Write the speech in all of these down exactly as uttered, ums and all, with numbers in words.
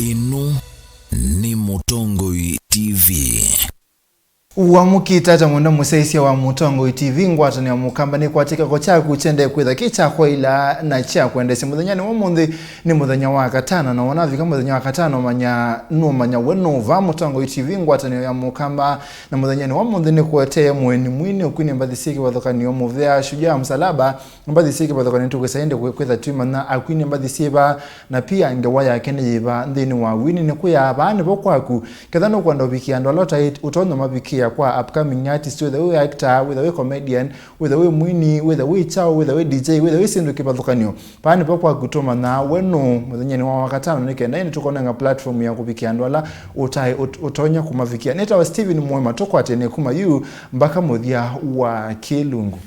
Ĩno nĩ Mũtongoi T V. Wamũkĩte ata mwendwa mũsyaĩĩsya wa Mũtongoi T V? Ngwatanĩo ya Mũkamba nĩkwatĩkako kyaku kyendee kwĩtha kĩ kya kwaĩla na kya kwendeesya. Mũthenyanĩ wa ũmũnthĩ nĩ mũthenya wa katano, na wonavika mũthenya wa katano, manya nũmanya we nũũ. Vaa Mũtongoi T V, ngwatanĩo ya Mũkamba, na mũthenyanĩ wa ũmũnthĩ nĩkũetee mũeni mwini ũkwinĩ mbathi syĩ kĩvathũkany'o, mũvea Shujaa wa Msalaba. Mbathi syĩ kĩvathũkany'o nĩtũkwĩsa ĩndĩ kwĩ-, kwĩtha twĩmanya akwinĩ mbathi syĩva, na pia ngewa yake nĩ yĩva nthĩnĩ wa wini. Nĩkwĩa vaa nĩvo kwaku. Ketha nũkwenda ũvikĩa andũ ala ũtaĩ ũtonya mavikĩa kwa upcoming artist, wĩtha wĩ actor, wĩtha wĩ comedian, wĩtha wĩ mwini, wĩtha wĩ kyaũ, wĩtha wĩ D J, wĩtha wĩ syĩndũ kĩvathũkany'o, vaa nĩvo kwaku. Tũmanyaa we nũũ mũthenyanĩ wa wakatano nĩ kenda ĩndĩ tũkonenga platform ya kũvikĩa andũ ala ũtaĩ ũt-, ũtonya kũmavikĩa. Nĩtawa Steven Mwema, tũkwatene kuma yu mbaka mũthya wa kĩlungu.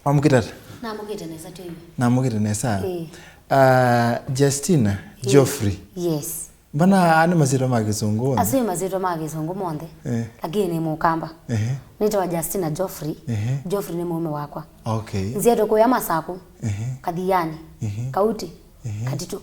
Wamũkĩte ata? Namũkĩte nesa tyo yu. Namũkĩte nesa. Ĩĩ. Ah, Justina, ĩĩ, Geoffrey. Yes. Mbona aa nĩ masyĩtwa ma kĩsũngũ onthe? Asu nĩ masyĩtwa ma kĩsũngũ monthe. Eh. Lakini nĩ Mũkamba. Ehe. Nĩtawa Justina Geoffrey. Ehe. Geoffrey nĩ mũũme wakwa. Okay. Nziĩtwe kũya Masaku. Ehe. Kathiani. Ehe. Kauti. Ehe. Katitũ.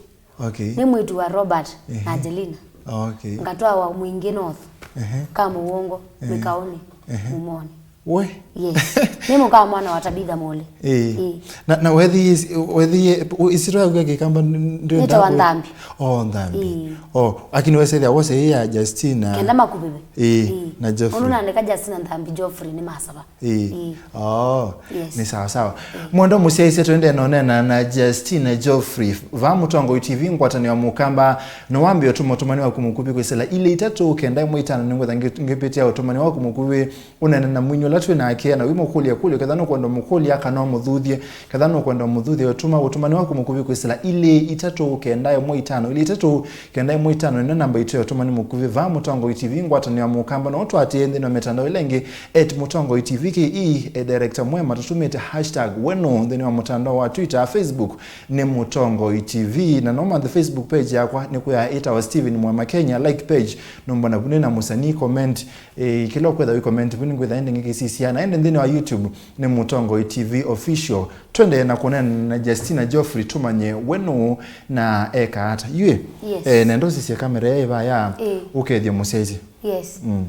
Okay. Nĩ mwĩĩtu wa Robert, ehe, na Angelina. Okay. Ngatwawa Mwingi North. Ehe. Kamũwongo, ehe, Mĩkaũnĩ, ehe, Mumoni. We? Yes. Nĩ mũka wa mwana wa Tabitha Mole. Ĩĩ. Ĩĩ. Na, na wethi, wethi, ĩsyĩtwa yaku ya Kĩkamba ndwenda nĩtawa kũ- Nthambi. Oh, Nthambi. Ĩĩ. Oh, lakini wesethia wose ya Justina. Kenda Makuvivi. Ĩĩ, ĩĩ, na Geoffrey. Ũndũ naandĩka Justina Nthambi Geoffrey nĩ masava. Ĩĩ. Ĩĩ. Oh, yes, nĩ sawa sawa. Ĩĩ. Mwendwa mũsyaĩĩsya, twendee na ũneena na Justina Geoffrey. Vaa Mũtongoi T V, ngwatanĩo ya Mũkamba, no wambĩe ũtũma ũtũmani waku mũkuvĩ kwĩsĩla ilĩ itatũ kenda ĩmwe itano. Nĩngwĩtha ngĩ-, ngĩpĩtĩa ũtũmani waku mũkuvĩ ũneene na mwini ũla twĩ nake, na wĩmũkũlya kũlyo, ketha nũkwenda ũmũkũlya kana ũmũthuthye. Ketha nũkwenda ũmũthuthye, ũtũma ũtũmani waku mũkuvĩ kwĩsĩla ilĩ itatũ kenda ĩmwe itano, ilĩ itatũ kenda ĩmwe itano nĩ namba itũ ya ũtũmani mũkuvĩ. Vaa Mũtongoi T V, ngwatanĩo ya Mũkamba, no ũtũatĩĩe nthĩnĩ wa mĩtandao ĩla ĩngĩ, at Mũtongoi T V K E, e director Mwema, tũtũmĩte hashtag we nũũ nthĩnĩ wa mũtandao wa Twitter, Facebook nĩ Mũtongoi T V, na no manthe Facebook page yakwa nĩ kwĩa ĩtawa Steven Mwema Kenya, like page, nũmbona vu nĩ na mũsanii, comment, eh, kĩla ũkwĩtha wĩ comment vu nĩngwĩtha ĩndĩ ngĩkĩsisya, na ĩndĩ nthĩnĩ wa YouTube nĩ Mũtongoi T V Official. Twendee na kũneena na Justina Geoffrey tũmanye we nũũ na eka ata. Yu ĩ? Yes. Eh, nenda ũsisye kamera ĩĩ vaya, ĩĩ, ũkethye mũsyaĩĩsya. Yes. Mm.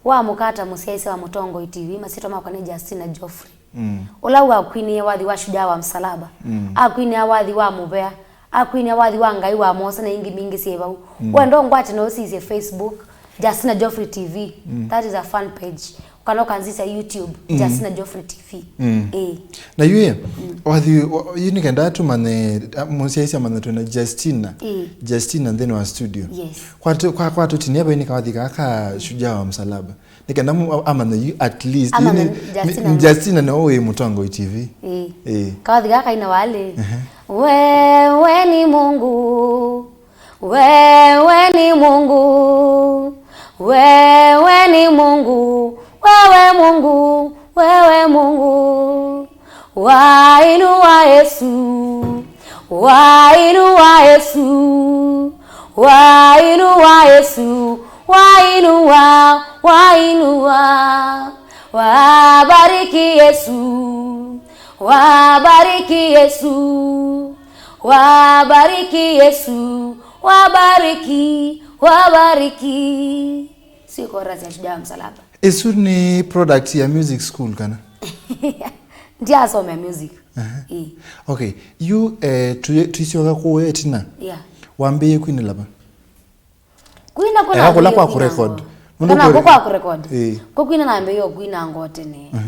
Wamũka ata mũsyaĩĩsya wa Mũtongoi T V, masyĩtwa makwa nĩ Justina Geoffrey. Mm. Ũla wakwinie wathi wa Shujaa wa Msalaba. Mm. Akwinia wathi wa mũvea. Akwinia wathi wa Ngai wa Mose na ingĩ mbingĩ syĩ vau. Mm. Wenda ũngwate no ũsisye Facebook, Justina Geoffrey T V. Mm. That is a fan page. Kana ũkanzisya YouTube, mm, Justina Geoffrey T V. Mm. Ĩĩ. Na yu ĩ, mm, wathi, wa-, yu nĩ kenda tũmanye, a, mũsyaĩĩsya amanye twĩ na Justina. Ĩĩ. Justina nthĩnĩ wa studio. Yes. Kwa tũ-, kwa, kwa tũtinia vai nĩ kawathi kaa ka Shujaa wa Msalaba. Nĩ kenda mu-, a-, amanye yu at least. Amanye yu nĩ, Justina nĩ, nĩ Justina no wĩ Mũtongoi T V. Ĩĩ. Ĩĩ. Kawathi kaa kaina walĩ. Ehe. Wewe ni Mungu. Wewe ni Mungu, wewe ni Mungu, wewe Mungu, wewe Mungu. Wainua Yesu, wainua Yesu, wainua Yesu, wainua, wainua. Wabariki Yesu, wabariki Yesu, wabariki Yesu. Wabariki, wabariki. Si chorus ya Shujaa wa Msalaba. Ĩsu nĩ product ya music school kana? Ndiasomea music. Aha. Ĩĩ. Okay. Yu, eh, tu-, tuisyoka kũũ ĩtina? Yeah. Wambĩĩe kwinĩla va? Kwina kũla eka kũla kwa kũrecord. Nũndũ kana kũ-, kwa kũrecord. Ĩĩ. Kũkwina nambĩĩe kwina ngoo tene. Aha.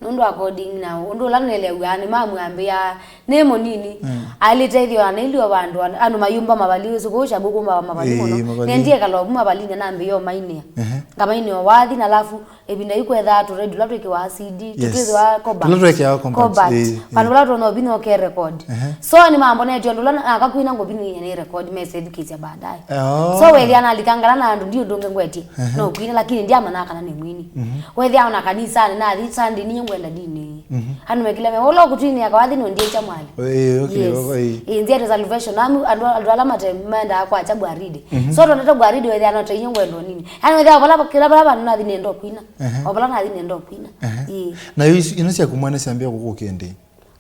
Nũndũ according na ũndũ ũla neleaw'a, nĩmamwambĩa nĩ mũnini. Mm. Alĩte ĩthĩo na nailio vandũ an-, andũ mayumba mavali, wĩsĩ kũu Shabũ kũmbawa mavali, ĩĩ, mũno. Mavali. Nendie kalovu mavalinĩ nambĩĩe ũmainĩa. Ehe. Ngamainĩa wathi na alafu ĩvinda yu kwethaa tũredio tũla twĩkĩwaa C D, yes, tũtwĩthĩwa compact. Tũla twĩkĩawa compact, compact. Ĩĩ, ĩĩ. Vandũ vala tũnovinya ũke record. Ehe. So nĩmambonetye ũndũ ũla na-, akakwina ngũvinie nĩ record, mesĩ ethukĩĩsya baadaye. Oh. So wethĩa nalikangana na andũ ndi ũndũ ũngĩ ngwetie. Ehe. No kwina, lakini ndiamanya kana nĩ mwini. Mhm. Wethĩa ona kanisanĩ nathi Sunday ninyie ngwenda ndini. Mhm. Andũ mekĩla me, "Ũla ũkũtwinĩa kawathi nũndĩĩkya mwali." Ĩĩ, okay, yes. Ĩĩ. Ĩĩ, nziate Salvation, amu andũ, andũ ala mate mendaa kwakya Gwaride. Mhm. So twendete Gwaride wethĩa no tainyie ngwenda ũnini. Yaani wethĩa o vala, kĩla vala vandũ nathi nenda kwina. Ehe. O vala nathi nenda kwina. Ehe. Ĩĩ. Na yu isu, ino syaku mwene syambia kũkũkĩndĩ?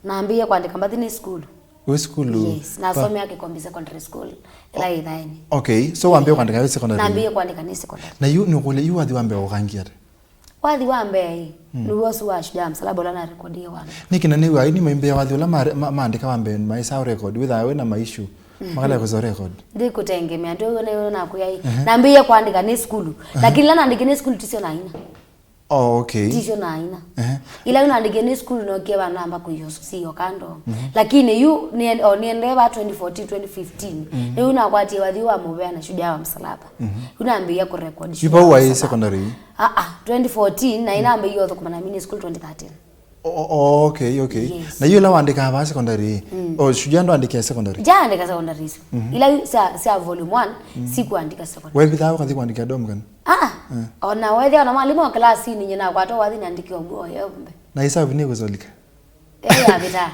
Nambĩĩe kwandĩka mbathi nĩ sukulu. Wĩ sukulu? Yes, nasomea Kikombi Secondary School, ĩla ĩthaĩnĩ. Okay, so wambĩĩe kũandĩka wĩ secondary? Nambĩĩe kũandĩka nĩ secondary. Na yu nũkũlye, yu wathi wa mbee ũkangie ata? Wathi wa mbee, mm, nĩw'o ũsu wa Shujaa Msalaba ũla narekodie wa mbee. Nĩkĩ na nĩw'aa aini maimbĩa wathi ũla ma-, ma-, maandĩka wa mbee maisaa record, wĩthaa wĩna maishu, makalea kũseo record? Ndikũtengemea, ndwĩw'e nĩ nakwĩa ĩ. Ehe. Nambĩĩe kũandĩka nĩ sukulu. Ehe. Lakini ĩla naandĩkie nĩ sukulu tisyo naina. Oh, okay. Tisyo naina. Ehe. Ĩla yu naandĩkie nĩ sukulu nokie vanamba kũiosũsio kando. Mhm. Lakini yu nĩen-, o, nĩendee va twenty fourteen, twenty fifteen. Mhm. Nĩyu nakwatie wathi wa mũvea na Shujaa wa Msalaba. Mhm. Yu nambĩĩa kũrecord Shujaa wa Msalaba. Yu vau waĩ secondary? Aa, twenty fourteen, na inambĩĩa ũthũkũma na mini school twenty thirteen. Oh, oh, okay, okay. Yes. Na yu ĩla waandĩkaa vaa secondary? Mm. Oh, Shujaa ndwaandĩkĩa secondary? Ndyaandĩka secondary isu. Mhm. Ila yu sya, sya volume one, mm, sikuandĩka secondary. Wevithaa ũkathi kũandĩkĩa dorm kana? Ah, ah. Eh. Ona wethĩa ona mwalimũ wa class-inĩ nyina akwata wathi nandĩkĩwa nguo yombe. Na isavu nĩ kũsolika? Ĩĩ, yavĩta.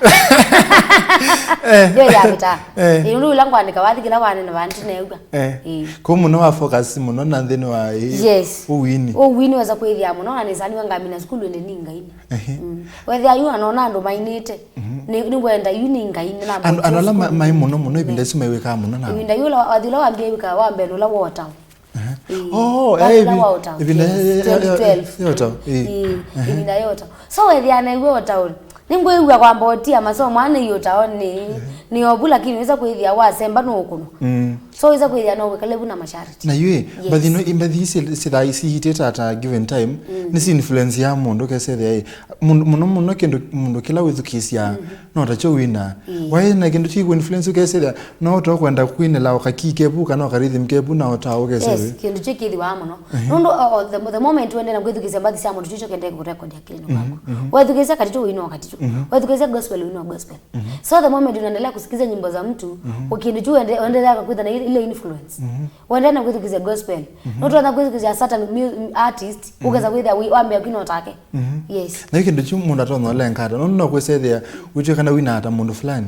Eh. Yo yavĩta. Eh. Ĩĩ, ũndũ ĩla ngwandĩka wathi kĩla wanene vanti neew'a. Eh. Ĩĩ. Kũu mũno wa focus mũno na nthĩnĩ wa, ĩĩ, yes, ũwini. Ũwini wesa kwĩthĩa mũno na nĩsaniwe ngamina sukulu ĩndĩ nĩ ngaini. Ehe. Mm. Wethĩa yu anona andũ mainĩte. Mhm. Nĩ, nĩ wenda yu nĩ ngaini na andũ, andũ ala ma-, maĩ mũno mũno ĩvinda isu maiwĩkaa mũno na. Ĩvinda yu ũla, wathi ũla wambie wĩkaa wa mbee nĩ ũla wa ũtao. Ehe. Ĩĩ. Oh, wathi eh, ũla wa ũtao. Ĩvinda ya, ya, ya, ya ũtao. Ĩĩ. Ĩĩ, ehe, ĩvinda ya ũtao. So wethĩa naiwe ũtao. Nĩngwĩw'a kwamba ũtia masomo aa nĩ ũtao nĩ, ehe, nĩ ovu, lakini wĩsa kwĩthĩa wasemba nũũkũnwa. Mm. So wĩsa kwĩthĩa no wĩkale vu na masharti. Na yu ĩ, yes, mbathi ino, imbathi isi sithaa isi itĩte at a given time, mm, nĩ si influence ya mũndũ ũkesethĩa ĩ, mũndũ, mũno mũno kĩndũ mũndũ kĩla wĩthukĩĩsya, mm-hmm, no takyo wina. Ĩĩ. Waĩ na kĩndũ kĩkũ influence ũkesethĩa, no ũtoo kwenda kwinĩla o kakii kevu kana o ka rhythm kevu na ũtaa ũkesethĩa. Yes, kĩndũ kyu kĩthĩwa mũno. Mhm. Nũndũ, o, o, the, the moment wendee na kwĩthukĩĩsya mbathi sya mũndũ, kyu kyo kendee kũrekondi akĩlinĩ waku. Mhm, mhm. Wethukĩĩsya katitũ wĩinoa katitũ. Mhm. Wethukĩĩsya gospel wĩinoa gospel. So the moment unaendelea kusikiza nyimbo za mtu, mhm, kĩndũ kyu wende-, wendelea kwĩthĩa na ile, ile influence. Mhm. Wendee na kwĩthukĩĩsya gospel. Mhm. Nũtonya kwĩthukĩĩsya Satan mu-, artist, mhm, ũkesa kwĩthĩa wĩ-, wambĩa kwina ũtake. Mhm. Yes. Na yu kĩndũ kyu mũndũ atonya ũlenga ata. Nũndũ no kwĩsethĩa wĩtw'e kana wina ata mũndũ fulani.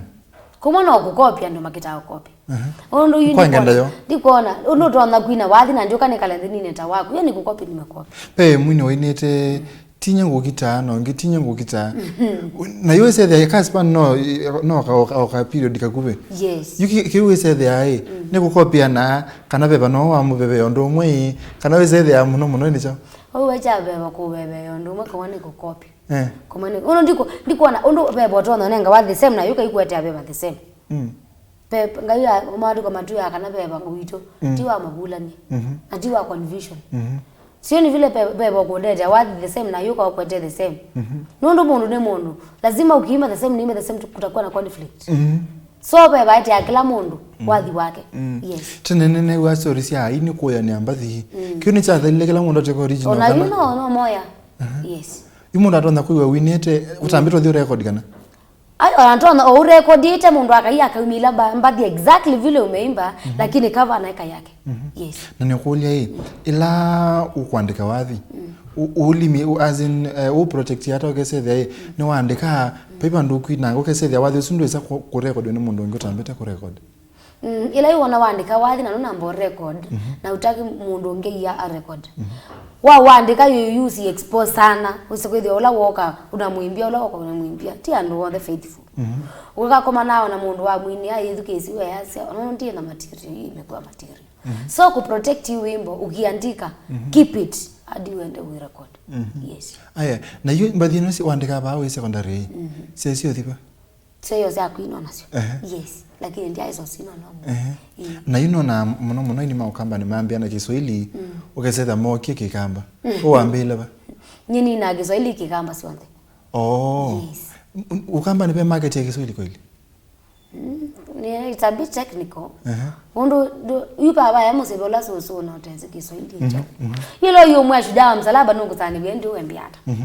Kumwe no kũkopia andũ makĩtaa kũkopia. Aha. Ũndũ yu kwa ngenda yo. Ndikwona, ũndũ ũtonya kwina wathi na ndioka nĩkale nthĩ nine ta waku. Yo nĩ kũkopi nimekopi. Ve mwini wainĩte, "Tinye ngũkitaa," na ũngĩ, "Tinye ngũkitaa." Mhm. Na yu wĩsethĩa Casper no, no ka, ka, ka period kakuvĩ. Yes. Yu ki-, kĩu wĩsethĩa ĩ, mm, nĩ kũkopiana, kana veva no wa mũvevea ũndũ ũmwe ĩ, kana wĩsethĩa mũno mũno nĩ kyaũ? Ũu we kya veva kũvevea ũndũ ũmwe kamwe nĩ kũkopi. Eh. Kũmwe nĩ, ũndũ ndiko, ndikuona, ũndũ veva ũtonya ũnenga wa the same na yu kaikũetea veva the same. Mm. Pe, Ngai ya, maandĩko matwĩaa kana veva witũ, mm, ti wa mavulany'o, mhm, na ti wa confusion. Mhm. Sioni vile pe-, veva ũkũndetea wathi the same na yu ũkaũkwete the same. Mhm. Nũndũ mũndũ nĩ mũndũ. Lazima ukiimba the same, niimbe the same, kutakuwa na conflict. Mhm. So veva etea kĩla mũndũ, mm, wathi wake. Mm. Yes. Tene nĩnew'aa story sya aini kũyanĩa mbathi. Mm. Kĩu nĩkyathelile kĩla mũndũ ateka original. Ona yu kana no, no moya. Aha. Yes. Yu mũndũ atonya kwĩw'a winĩte, ũtambĩtwe ũthi ũrekondi kana? Ai, ona ntonya, o ũrekodĩte mũndũ akai akaumĩla mba-, mbathi exactly vile umeimba, mhm, lakini cover anaeka yake. Mhm. Yes. Na nĩkũlya ĩ, ĩla ũkwandĩka wathi, mm, ũ-, ũlimi, ũ-, as in, eh, ũ protect ata ũkesethĩa ĩ, mm, nĩwandĩka, mm, vai vandũ ũkwinanga ũkesethĩa wathi ũsu ndwĩsa kũ-, kũrekodwa nĩ mũndũ ũngĩ ũtambĩte kũrekondi? Mm, ĩla yu wona waandĩka wathi na nũnamba record, mhm, na ũtaki mũndũ ũngĩ ia a record. Mhm. Wa waandĩka yu, yu si expose sana, ũse kwĩthĩa ũla woka ũnamwimbia, ũla woka ũnamwimbia. Ti andũ onthe faithful. Mhm. Ũkakoma nao na mũndũ wa mwini ayĩthukĩĩsya weasya, "Ona ndiĩ na material, ii imekuwa material." Mhm. So ku protect yu wimbo, ukiandika, mhm, keep it, hadi uende uirecord. Mhm. Yes. Aya, na yu mbathi ino si waandĩka vaa wĩ secondary, mhm, sesio thiva? Syo sya kwinwa nasyo. Ehe. Yes, lakini ndyaĩsa ũsinwa no mũno. Ehe. Ĩĩ. Na yu nona mũno mũno ini ma Ũkamba nĩmambĩa na Kiswahili, mm, ũkesethĩa mookie Kĩkamba. Mm. Ũwambĩĩle va? Nyie nina Kiswahili Kĩkamba syonthe. Oh. Yes. Ũ-, Ũkamba nĩ ve market ya Kiswahili kweli? Mm, ni, it's a bit technical. Ehe. Ũndũ ndũ-, yu vavaya mũseve ũla sũsũ na ũtesĩ Kiswahili, mhm, kyaũ. Mhm. Yu ĩla yu ũmwe Shujaa wa Msalaba nũkũsanĩw'e ndi ũwembĩa ata? Mhm.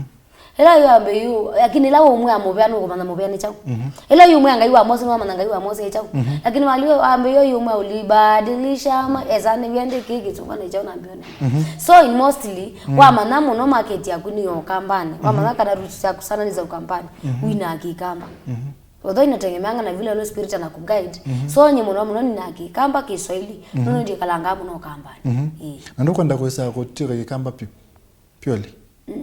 Ĩla yu ambe yu, lakini ĩla ũmwe amũvea nũkũmanya mũvea nĩ kyaũ. Mhm. Ĩla yu ũmwe Ngai wa Mose nũwamanya Ngai wa Mose ĩ kyaũ. Mhm. Lakini wali ambe yu yu ũmwe ulibadilisha ama esanĩw'e ndi kĩĩ kĩsũngwa nĩ kyaũ nambĩone. Mhm. So in mostly, mm, wamanya mũno market yaku nĩ ya Ũkambani. Mhm. Wamanya kana roots syaku sana nĩ za Ũkambani. Mhm. Wina Kĩkamba. Mhm. Although inategemeanga na vile Holy Spirit anakuguide. Mhm. So nye mũno mũno nina Kĩkamba, Kiswahili, mhm, nũndũ ndikalanga mũno Ũkambani. Mhm. Ĩĩ. Na ndũkwenda kwĩsa kũtw'ĩka Kĩkamba piũ? Purely? Mm.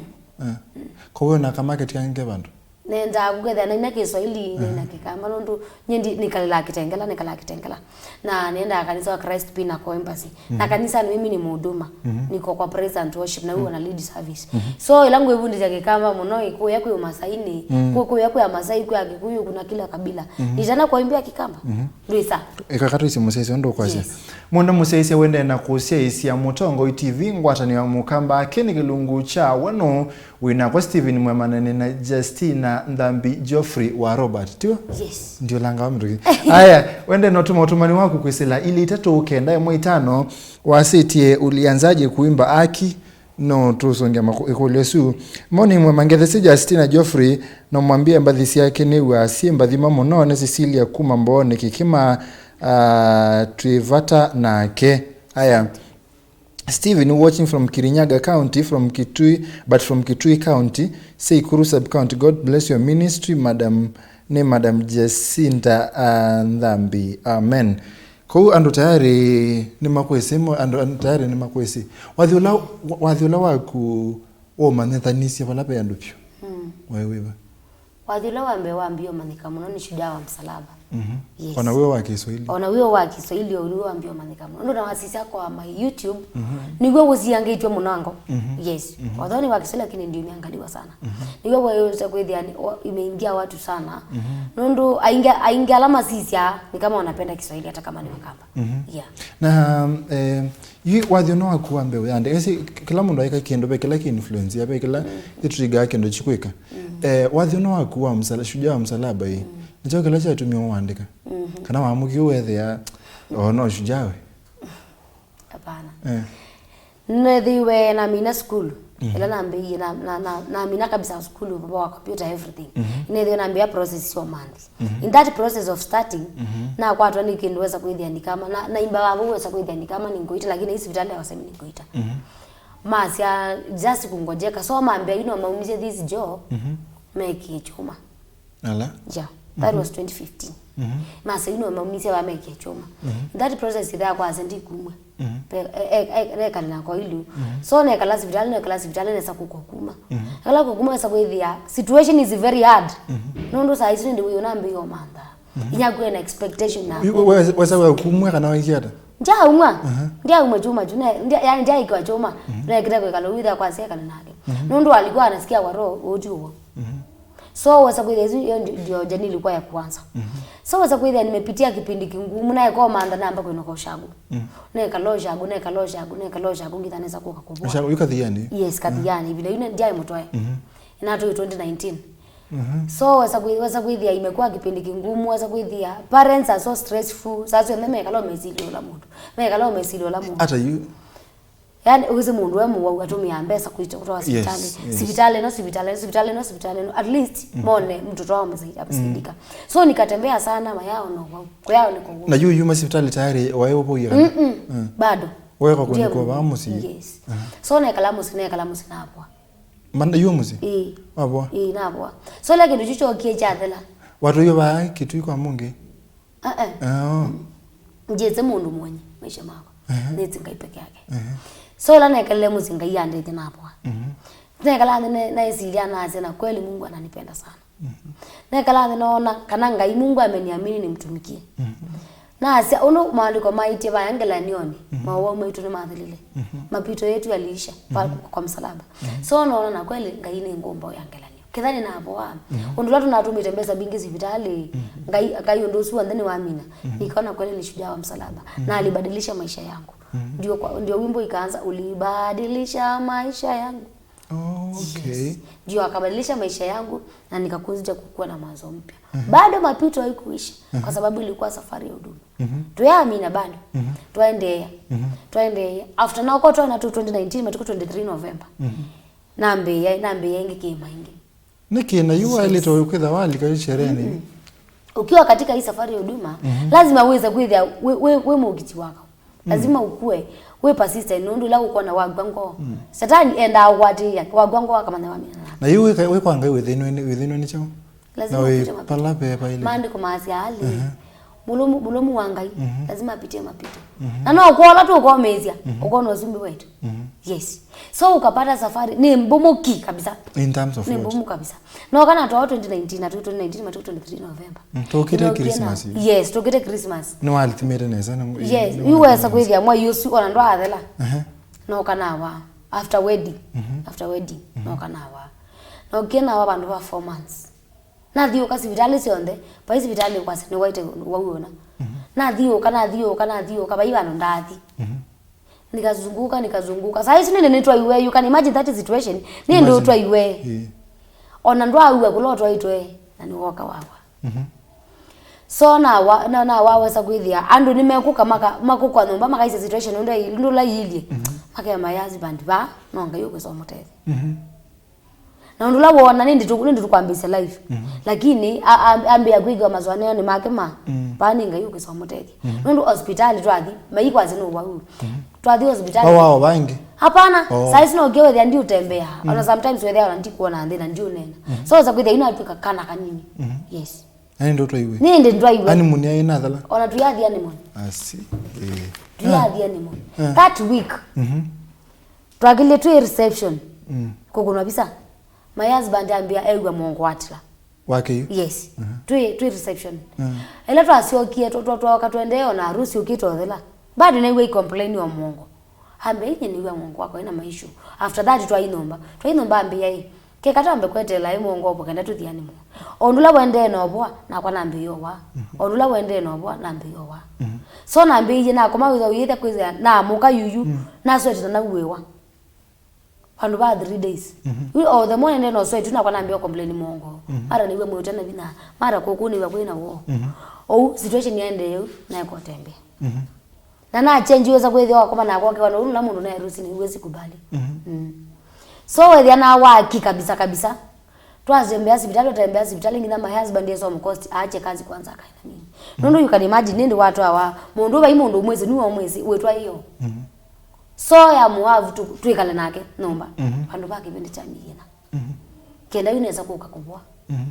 Eh. Mm. Kwa hiyo na ka market kange vandũ? Nendaa kũkethĩa naina Kĩswahili, naina Kĩkamba, nũndũ nyie ndi-, nĩkalĩlaa Kitengela, nĩkalaa Kitengela. Na nĩendaa kanisa wa Christ Pinnacle Embassy. Na kanisa nĩ mimi ni mhuduma. Niko kwa praise and worship, na huwa na lead service. So, ĩla ngwĩvundĩsya Kĩkamba mũno, ĩ, kũya kwĩ Umasaini, kũ-, kũya kwĩ Amasai, kwĩ Akikuyu, kuna kila kabila. Nitana kuimbia Kikamba. Ndwĩsa. Ĩka katwĩsĩ mũsyaĩĩsya ũndũ ũkwasya. Yes. Mũndũ mũsyaĩĩsya wendee na kũsyaĩĩsya Mũtongoi T V, ngwatanĩo ya Mũkamba, akĩ nĩ kĩlungu kya wano, wĩ nakwa Stephen Mwemanene na Justina Nthambi Geoffrey wa Robert, tiwe? Yes. Ndio langa wa mĩtũkĩ. Aya, wende no tuma ũtũmani waku kwĩsĩla ilĩ itatũ kenda ĩmwe itano, wasĩtie ulianzaje kuimba aki, no tũsũngĩa maku-, ĩkũlyo ĩsu. Moni Mwema, ngethesye Justina Geoffrey, no mwambie mbathi syake nĩ wa syĩ mbathima mũno, nĩ Cecilia kuma Mbooni Kĩkĩma, ah, twĩ vata nake. Aya. Stephen watching from Kirinyaga County, from Kitui, but from Kitui County, Seikuru Sub-County. God bless your ministry, Madam, nĩ Madam Jacinta, uh, Nthambi. Amen. Kũu andũ tayari nĩmakwĩsĩ, mo-, andũ, andũ tayari nĩmakwĩsĩ. Wathi ũla, wa-, wathi ũla waku womanyĩthanisye vala ve andũ vyũ. Mm. Waĩ wĩva? Wathi ũla wa mbee wambie ũmanyĩka mũno nĩ Shujaa wa Msalaba. Mhm. Yes. Ona wĩo wa Kiswahili. Ona wĩo wa Kiswahili, ũu nĩw'o wambie ũmanyĩka mũno. Ũndũ nawasisya kwa my YouTube, mhm, nĩw'o ũsiangĩtw'e mũnango. Mhm. Yes. Mhm. Although nĩ wa Kiswahili, lakini ndio imeangaliwa sana. Mhm. Nĩw'o wĩũsa kwĩthĩa ni-, wa-, imeingia watu sana. Mhm. Nũndũ aingĩ, aingĩ ala masisya ni kama wanapenda Kiswahili hata kama ni Wakamba. Mhm. Yeah. Na, eh, yu wathi ũno waku wa mbee ya ndeke, esi kĩla mũndũ aika kĩndũ, ve kĩla kĩ influence ya, ve kĩla, mm, kĩtrigger kĩndũ kĩkwĩka. Mm. Eh, wathi ũno waku wa msala-, Shujaa wa Msalaba ĩ, mm, nĩkyo kĩla kyatumie wandĩka? Mhm. Kana wamũkie wethĩa, oh, no Shujaa we? Hapana. Eh. Nĩnethĩiwe namina sukulu. Mhm. Ĩla nambĩie, na, na, na, namina kabisa sukulu, vava wa computer, everything. Mhm. Nĩnethĩiwe nambĩĩa process sya ũmanthi. Mhm. In that process of starting, mhm, nakwatwa nĩ kĩndũ wesa kwĩthĩa ni kama, na, naimba vau wesa kwĩthĩa ni kama nĩngũita, lakini ĩ sivitalĩ ya wasemi nĩngũita. Mhm. Masya, just kungojeka. So mambĩa, you know, maumisye this jaw, mhm, mekie chuma. Ala? Yeah, that, mhm, was twenty fifteen. Mhm. Masya, you know, maumisye vamekie chuma. Mhm. In that process, ĩthe yakwa asya ndikumwe. Mhm. Pe-, e-, e-, e-, nekale na koilu. Mhm. So nekala sivitalĩ, nekala sivitalĩ, nesa kũkwa kuma. Mhm. Nekala kũkuma, nesa kwĩthĩa, situation is very hard. Mhm. Nũndũ saa isu nĩndĩ wĩona mbei omantha. Mhm. Inya kwĩ na expectation na. Yu-, we-, wesa wa kumwe kana waikia ata? Ndyaumwa. Aha. Ndyaumwa chuma chu, ne-, ndya-, yani, ndyaĩkĩwa chuma. Mhm. Nekĩte kwĩkala ũu ĩthe yakwa asya ekale nake. Mhm. Nũndũ alikuwa anasikia kwa roho ũti ũw'o. Mhm. So wesa kwĩthĩa isu, hiyo ndi-, ndio journey ilikuwa ya kwanza. Mhm. So wesa kwĩthĩa nimepitia kipindi kingumu, naeka ũmantha namba kwĩnoka Ushago. Mhm. Nekala Ushago, nekala Ushago, nekala Ushago, ngitha nesa kũka kũvũa. Ushago, yu Kathiani? Yes, Kathiani. Mhm. Ĩvinda yu ndyaĩ mũtwae. Mhm. Ĩnatũĩ twenty nineteen. Mhm. So wesa kwĩ-, wesa kwĩthĩa imekuwa kipindi kingumu, wesa kwĩthĩa parents are so stressful. Saa syonthe mekala ũmesilya ũla mũndũ. Mekala ũmesilya ũla mũndũ. Hata yu. Yani, ũkĩsĩ mũndũ e mũwau atũmĩa mbesa kũtwaa sivitalĩ. Yes, yes. Sivitalĩ ĩno, sivitalĩ ĩno, sivitalĩ ĩno, sivitalĩ ĩno. At least, mm, mone mtoto wao amesai-, amesaidika. Mm. So, nikatembea sana, mayao na ũwau. Kũyao nĩ kũwau. Na yu yuma sivitalĩ tayari, waĩ ũvũie kana? Mm-mm. Mm. Bado. Weka kũndũ kwa vaa mũsyĩ? Yes. Aha. So, nekala mũsyĩ, nekala mũsyĩ navoa. Manda yu mũsyĩ? Ĩĩ. Wavoa? Ĩĩ, navoa. So, ĩla kĩndũ kyu kyokie kyathela. Watũiwe vaa Kitui kwa mũngĩ? Ah, eh. Oh. Njĩte mũndũ mwonye maisha makwa. Ehe. Nĩti Ngai peke yake. Ehe. So, ĩla nekalile mũsyĩ Ngai andĩte navoa. Mhm. Nekala nthĩ ne-, naisilia nasya, na kweli Mungu ananipenda sana. Mhm. Nekala nthĩ noona kana Ngai Mungu ameniamini nimtumikie. Mhm. Nasya, ũndũ maandĩko maĩtye vaya ngelanioni, mhm, maũwau maitũ nĩmathelile. Mhm. Mapito yetu yaliisha pa-, mhm, kwa msalaba. Mhm. So, noona na kweli Ngai nĩ ngũmba ya ngelanio. Ketha nĩnavoa. Mhm. Ũndũ ũla tũnatũmĩte mbesa mbingĩ sivitalĩ, mhm, Ngai, Ngai ũndũ ũsu w'onthe nĩwamina. Mhm. Nikaona kweli ni shujaa wa msalaba. Mhm. Na alibadilisha maisha yangu. Mhm. Ndio kwa, ndio wimbo ikaanza, "Ulibadilisha maisha yangu." Oh, okay. Yes. Ndio akabadilisha maisha yangu na nikakuja kukuwa na mwanzo mpya. Mhm. Bado mapito haikuisha, mhm, kwa sababu ilikuwa safari ya huduma. Mhm. Twaamina bado. Mhm. Twaendeea. Mhm. Twaendeea. After nako twana tu twenty nineteen, matuko twenty-three November. Mhm. Nambĩĩa, nambĩĩa ĩngĩ kĩĩma ĩngĩ. Nĩkĩ na yu waĩlĩte ũkwĩtha walika yu sherehe nĩ? Mm-mm. Ukiwa katika hii safari ya huduma, mhm, lazima uweze kwĩthĩa wĩ, wĩ, wĩ mũũkiti wako. Mm. Lazima ukue, wĩ persistent, nũndũ ĩla ũkwona wagwa ngoo. Mm. Satani endaa ũkwatĩĩa, wagwa ngoo akamanya wamina nako. Na yu wĩ, wĩ kwa Ngai wĩthĩnwe nĩ, wĩthĩnwe nĩ kyaũ? Lazima na wĩ upite mapito. Pala ve paĩlĩte. Maandĩko maasya alĩ, aha, mũlũmu, mũlũmu wa Ngai, mhm, lazima apitie mapito. Mhm. Na no kwa ũla tũkomĩĩsya, mhm, ũkona ũsumbĩ wetu. Mhm. Yes. So ukapata safari ni mbumu ki kabisa. In terms of Ni what? Mbumu kabisa. No kana twa twenty nineteen na twenty nineteen matu twenty-three November. Mm, tũkĩte Christmas. Yes, tũkĩte Christmas. Nĩ walithimĩte nesa na. Yes, you were sa kwithia mwai ũsu ona ndwathela. Aha. No kana wa after wedding. Mm -hmm. After wedding. Mm -hmm. No kana wa. No kena wa bandu ba four months. Nathiũka sivitalĩ syonthe, vai sivitalĩ kwasya nĩwaĩte wau ũna. Mhm. Nathiũka, nathiũka, nathiũka, vai vandũ ndaathi. Mhm. Nikazunguka, nikazunguka. Saa isu nĩndĩ nĩtwaiwe, you can imagine that situation. Nĩndĩ imagine. Ũtwaiwe. Yeah. Ona ndwaua kũla ũtwaĩtwe, na nĩwoka wawa. Mhm. So nawa, na, nawawesa kwĩthĩa andũ nĩmekũka maka, makũkwa nyũmba makaisya situation ũndũ ũla iilyĩ. Mhm. Makema ya husband va, no Ngai ũkwĩsa ũmũtethya. Mhm. Na ũndũ ũla woona nĩ ndĩtũ, nĩ ndĩtũ kwambĩĩsya life. Mhm. Lakini a- a- ambĩa kwĩkĩwa masũanĩonĩ make ma, mm, vaa nĩ Ngai ũkwĩsa ũmũtethya. Mhm. Nũndũ hospitali twathi, maikwasya nĩ ũwau. Mhm. Twathi hospitali. Wawao vaingĩ? Hapana. Oh. Saa ici no ũkĩe wethĩa ndiũtembea. Mm. Ona sometimes wethĩa ona ndikuona nthĩ na ndiũneena. Mhm. So wesa kwĩthĩa inatwĩka kana kanini. Mhm. Yes. Ani ndo twaiwe. Nĩ ndĩ ndwaiwe. Ani munia ina thala. Ona tuyathi animal. Asi. Eh. Tuyathi animal. Eh. That week. Mhm. Twakilye twĩ reception. Mm. Kũkũnwa visa. My husband ambĩa ew'a mwongo watĩla. Wake yu? Yes. Mhm. Twĩ, twĩ reception. Mm. Ĩla twasyokie, twa- twa- twaoka twendee ona harusi ũkĩte ũthela. Bado nĩw'a icomplain o mwongo. Ambĩa inye nĩw'a mwongo wakwa ĩna maishu. After that twainũmba. Twainũmba ambĩa ĩ. Keka twambe kweteela ĩ mwongo ũvo kenda tũthi animal. O ũndũ ũla wendee na ũvoa, nakwa nambĩĩa ũwa. Mhm. O ũndũ ũla wendee na ũvoa, nambĩĩa ũwa. Mhm. So nambĩĩie nakoma wĩthwa ũyĩtha kwĩthĩa naamũka yuyu, mm, naswete na nauĩwa. Vandũ va three days. Mhm. Yu o the more nendee na ũsweti, nakwa nambĩĩa complain mwongo. Mhm. Mara nĩw'a mwĩũte na vinya. Mara kũkũ nĩw'a kwĩna woo. Mhm. Ou situation yaendee ũu, naeka ũtembea. Mhm. Na nachenjiwesa kwĩthĩwa wakoma nakwa ũkĩwa na ũu nũla mũndũ naĩ harusi nĩw'ĩ sikubali. Mhm. Mm. So wethĩa na waki kabisa kabisa. Twatembea sivitali, twatembea sivitali, nginya my husband yesu amkosti aache kazi kwanza akae na mimi. Nũndũ you can imagine, nĩndĩ watwawa mũndũ vai mũndũ ũmwĩsĩ, nĩwe ũmwĩsĩ, wĩtwa ĩyo. Mhm. So ya mũavu tu- twĩkale nake nyũmba. Mhm. Vandũ va kĩvĩndĩ kya mĩthenya. Mhm. Kenda yu nesa kũka kũvoa. Mhm.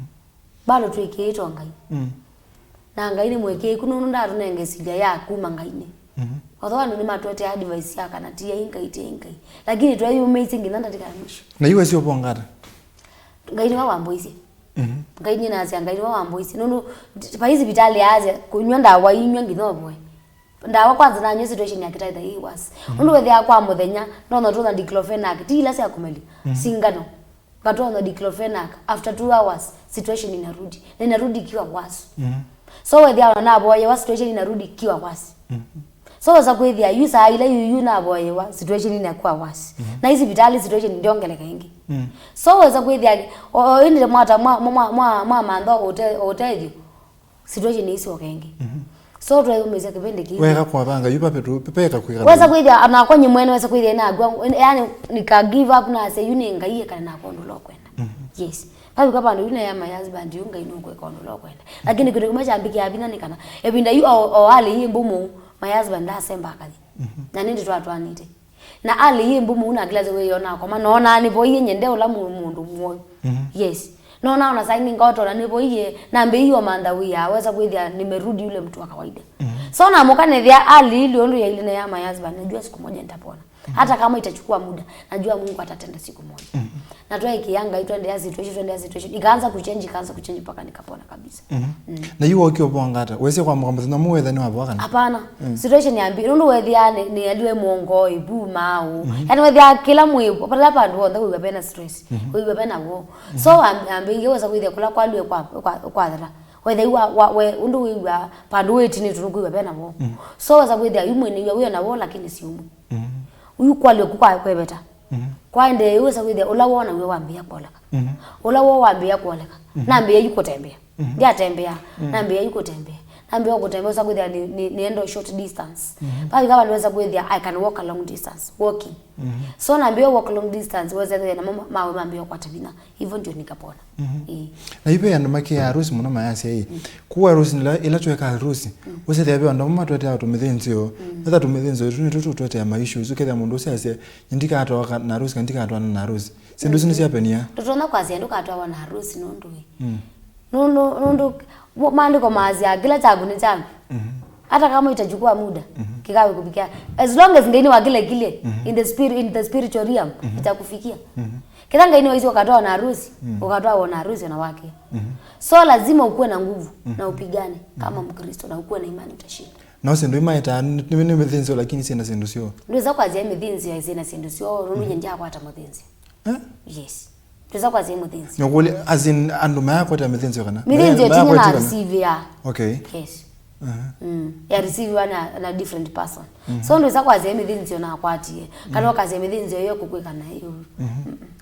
Bado twĩkĩĩtwe Ngai. Mm. Na Ngai nĩ mwĩkĩĩku nũndũ ndatũnenge silya ya kuma Ngainĩ. Mhm. Although andũ nĩmatwete advice ya kana tiai Ngai, tiai Ngai. Lakini tweyumĩisye nginya ndatĩka ya mwisho. Na yu wesi ũvonga ata? Ngai nĩwe wambũisye. Mhm. Ngai nĩnasya Ngai nĩwe wambũisye. Nũndũ vai sivitalĩ yaasya kũnywa ndawa inywe nginya ũvoe. Ndawa kwanza nanywa situation ya kĩtaitha ĩ worse. Mhm. Nũndũ wethĩaa kwa mũthenya, ndonya tũna diclofenac, ti ila sya kũmelya, mhm, singano. Ngatonya diclofenac, after two hours, situation inarudi. Na inarudi ikiwa worse. Mhm. So wethĩa ona navoyewa, situation inarudi ikiwa worse. Mhm. So wesa kwĩthĩa yu saa ila yu, yu navoyewa, situation inakuwa worse. Mhm. Na isi vitali situation ndiongeleka ĩngĩ. Mhm. So wesa kwĩthĩa, o, o, ĩndĩ mwata mwa, mwa, mwa, mwa mantha ũte-, ũtethyo, situation ĩisyoka ĩngĩ. Mhm. So tweyũmĩsya kĩvĩndĩ kĩu. Weka kwavanga yu pape tu peka kwĩka. Wesa kwĩthĩa anakwa nyĩ mwene wesa kwĩthĩa nakwa, yani nika give up na say yu nĩ Ngai ekana nakwa ũndũ ũla ũkwenda. Mhm. Yes. Vavika vandũ yu na ya my husband yu Ngai nũkwĩka ũndũ ũla ũkwenda. Lakini kĩndũ kĩmwe kyambĩkĩa vinya nĩ kana ĩvinda yu o, o alĩ yĩ mbumu, my husband ndasemba akathi. Mhm. Na nĩndĩ twatwanĩte. Na alĩ yĩ mbumu na kĩla wĩyo nakoma, noonaa nĩvoie nyende ũla mũ- mũndũ mwoyu. Mhm. Yes. Noonaa ona saa ingĩ ngotona nĩvoie, nambĩĩie ũmantha wĩa, wesa kwĩthĩa nimerudi yule mtu wa kawaida. Mhm. So namũka nethĩa alĩ ili ũndũ yaile na ya my husband, najua siku moja nitapona. Mhm. Hata kama itachukua muda, najua Mungu atatenda siku moja. Mhm. Na twaĩkĩa Ngai, twendeea situation, twendeea situation. Ikaanza kuchange, ikaanza kuchange mpaka nikapona kabisa. Mhm. Mm. Na yu wokie ũvonga ata? Wesĩ kwamũka mũthenya ũmwe wetha nĩwavoa kana? Hapana. Mm. Situation yambi, nũndũ wethĩa nĩ, nĩ aliwe mwongo, ĩvu, maũ. Mhm. Yaani wethĩa kĩla mwĩ, pala pandũ wonthe wĩw'a pena stress, mhm, wĩw'a pena woo. Mhm. So am- ambĩie wesa kwĩthĩa kũla kwaliwe kwa, kwa, kwathela. Wethĩa wa, wa, we, ũndũ wĩw'a pandũ wĩtinĩtwe nũkwĩw'a pena woo. Mhm. So wesa kwĩthĩa yu mwene wĩw'a wĩona woo lakini siumwe. Mhm. Yu kwalio ku kwa kweveta. Mhm. Kwaendee wesa kwĩthĩa ũla woo naw'o wambĩĩa kwoleka. Mhm. Ũla woo wambĩĩa kwoleka. Mhm. Nambĩĩa yu kũtembea. Mhm. Ndiatembea. Mhm. Nambĩĩa yu kũtembea. Nambĩĩa kũtembea wesa kwĩthĩa nĩ, nĩ, nĩenda short distance. Mhm. Vavika vandũ wesa kwĩthĩa I can walk a long distance. Walking. Mhm. So nambĩĩa walk long distance wesa kwĩthĩa namo ma- mawe mambĩĩa kwata vinya. Hivyo ndio nikapona. Mhm. Ĩĩ. Na yu ve andũ makĩaa harusi mũno mayasya ĩ, mm, kũu harusi ĩla, ĩla tweka harusi, mm, ũsethĩa ve andũ amwe matwetea tũmĩthĩnzĩo, mm, etha tũmĩthĩnzĩo tũu nĩtwo tũtwetea maishu, ũkethĩa mũndũ ũsĩ asya, "Nyie ndikatwawa na harusi, kana ndikatwaana na harusi." Syĩndũ isu nĩsyapenia? Tũtonya kwasya ndũkatwawa na harusi nũndũ ĩ. Mm. Nũndũ, nũndũ, mo- maandĩko maasya, "Kĩla kyaku nĩ kyaku." Mhm. Hata kama itachukua muda, kĩkawe kufikia. As long as Ngai nĩwakĩlekilie, in the spirit, in the spiritual realm, itakufikia. Kĩla Ngai nĩwaisye ũkatwawa na harusi, ũkatwawa na harusi na wake. So lazima ukuwe na nguvu na upigane kama Mkristo na ukuwe na imani utashinda. No syĩndũ imaetaa nĩ, nĩ, nĩ mĩthĩnzĩo, lakini syĩna syĩndũ syoo. Ndwĩsa kwasya mĩthĩnzĩo syĩna syĩndũ syoo, nũndũ nyie ndyakwata mũthĩnzĩo. Eh? Yes. Ndwĩsa kwasya mũthĩnzĩo. Nĩũkũlya, as in, andũ mayakwata mĩthĩnzĩo kana? Mĩthĩnzĩo ĩtinya na receive ya. Okay. Yes. Mm. Ya receive na, na different person. So ndwĩsa kwasya mĩthĩnzĩo nakwatie. Kana ũkasya mĩthĩnzĩo yo kũkwĩka nayo.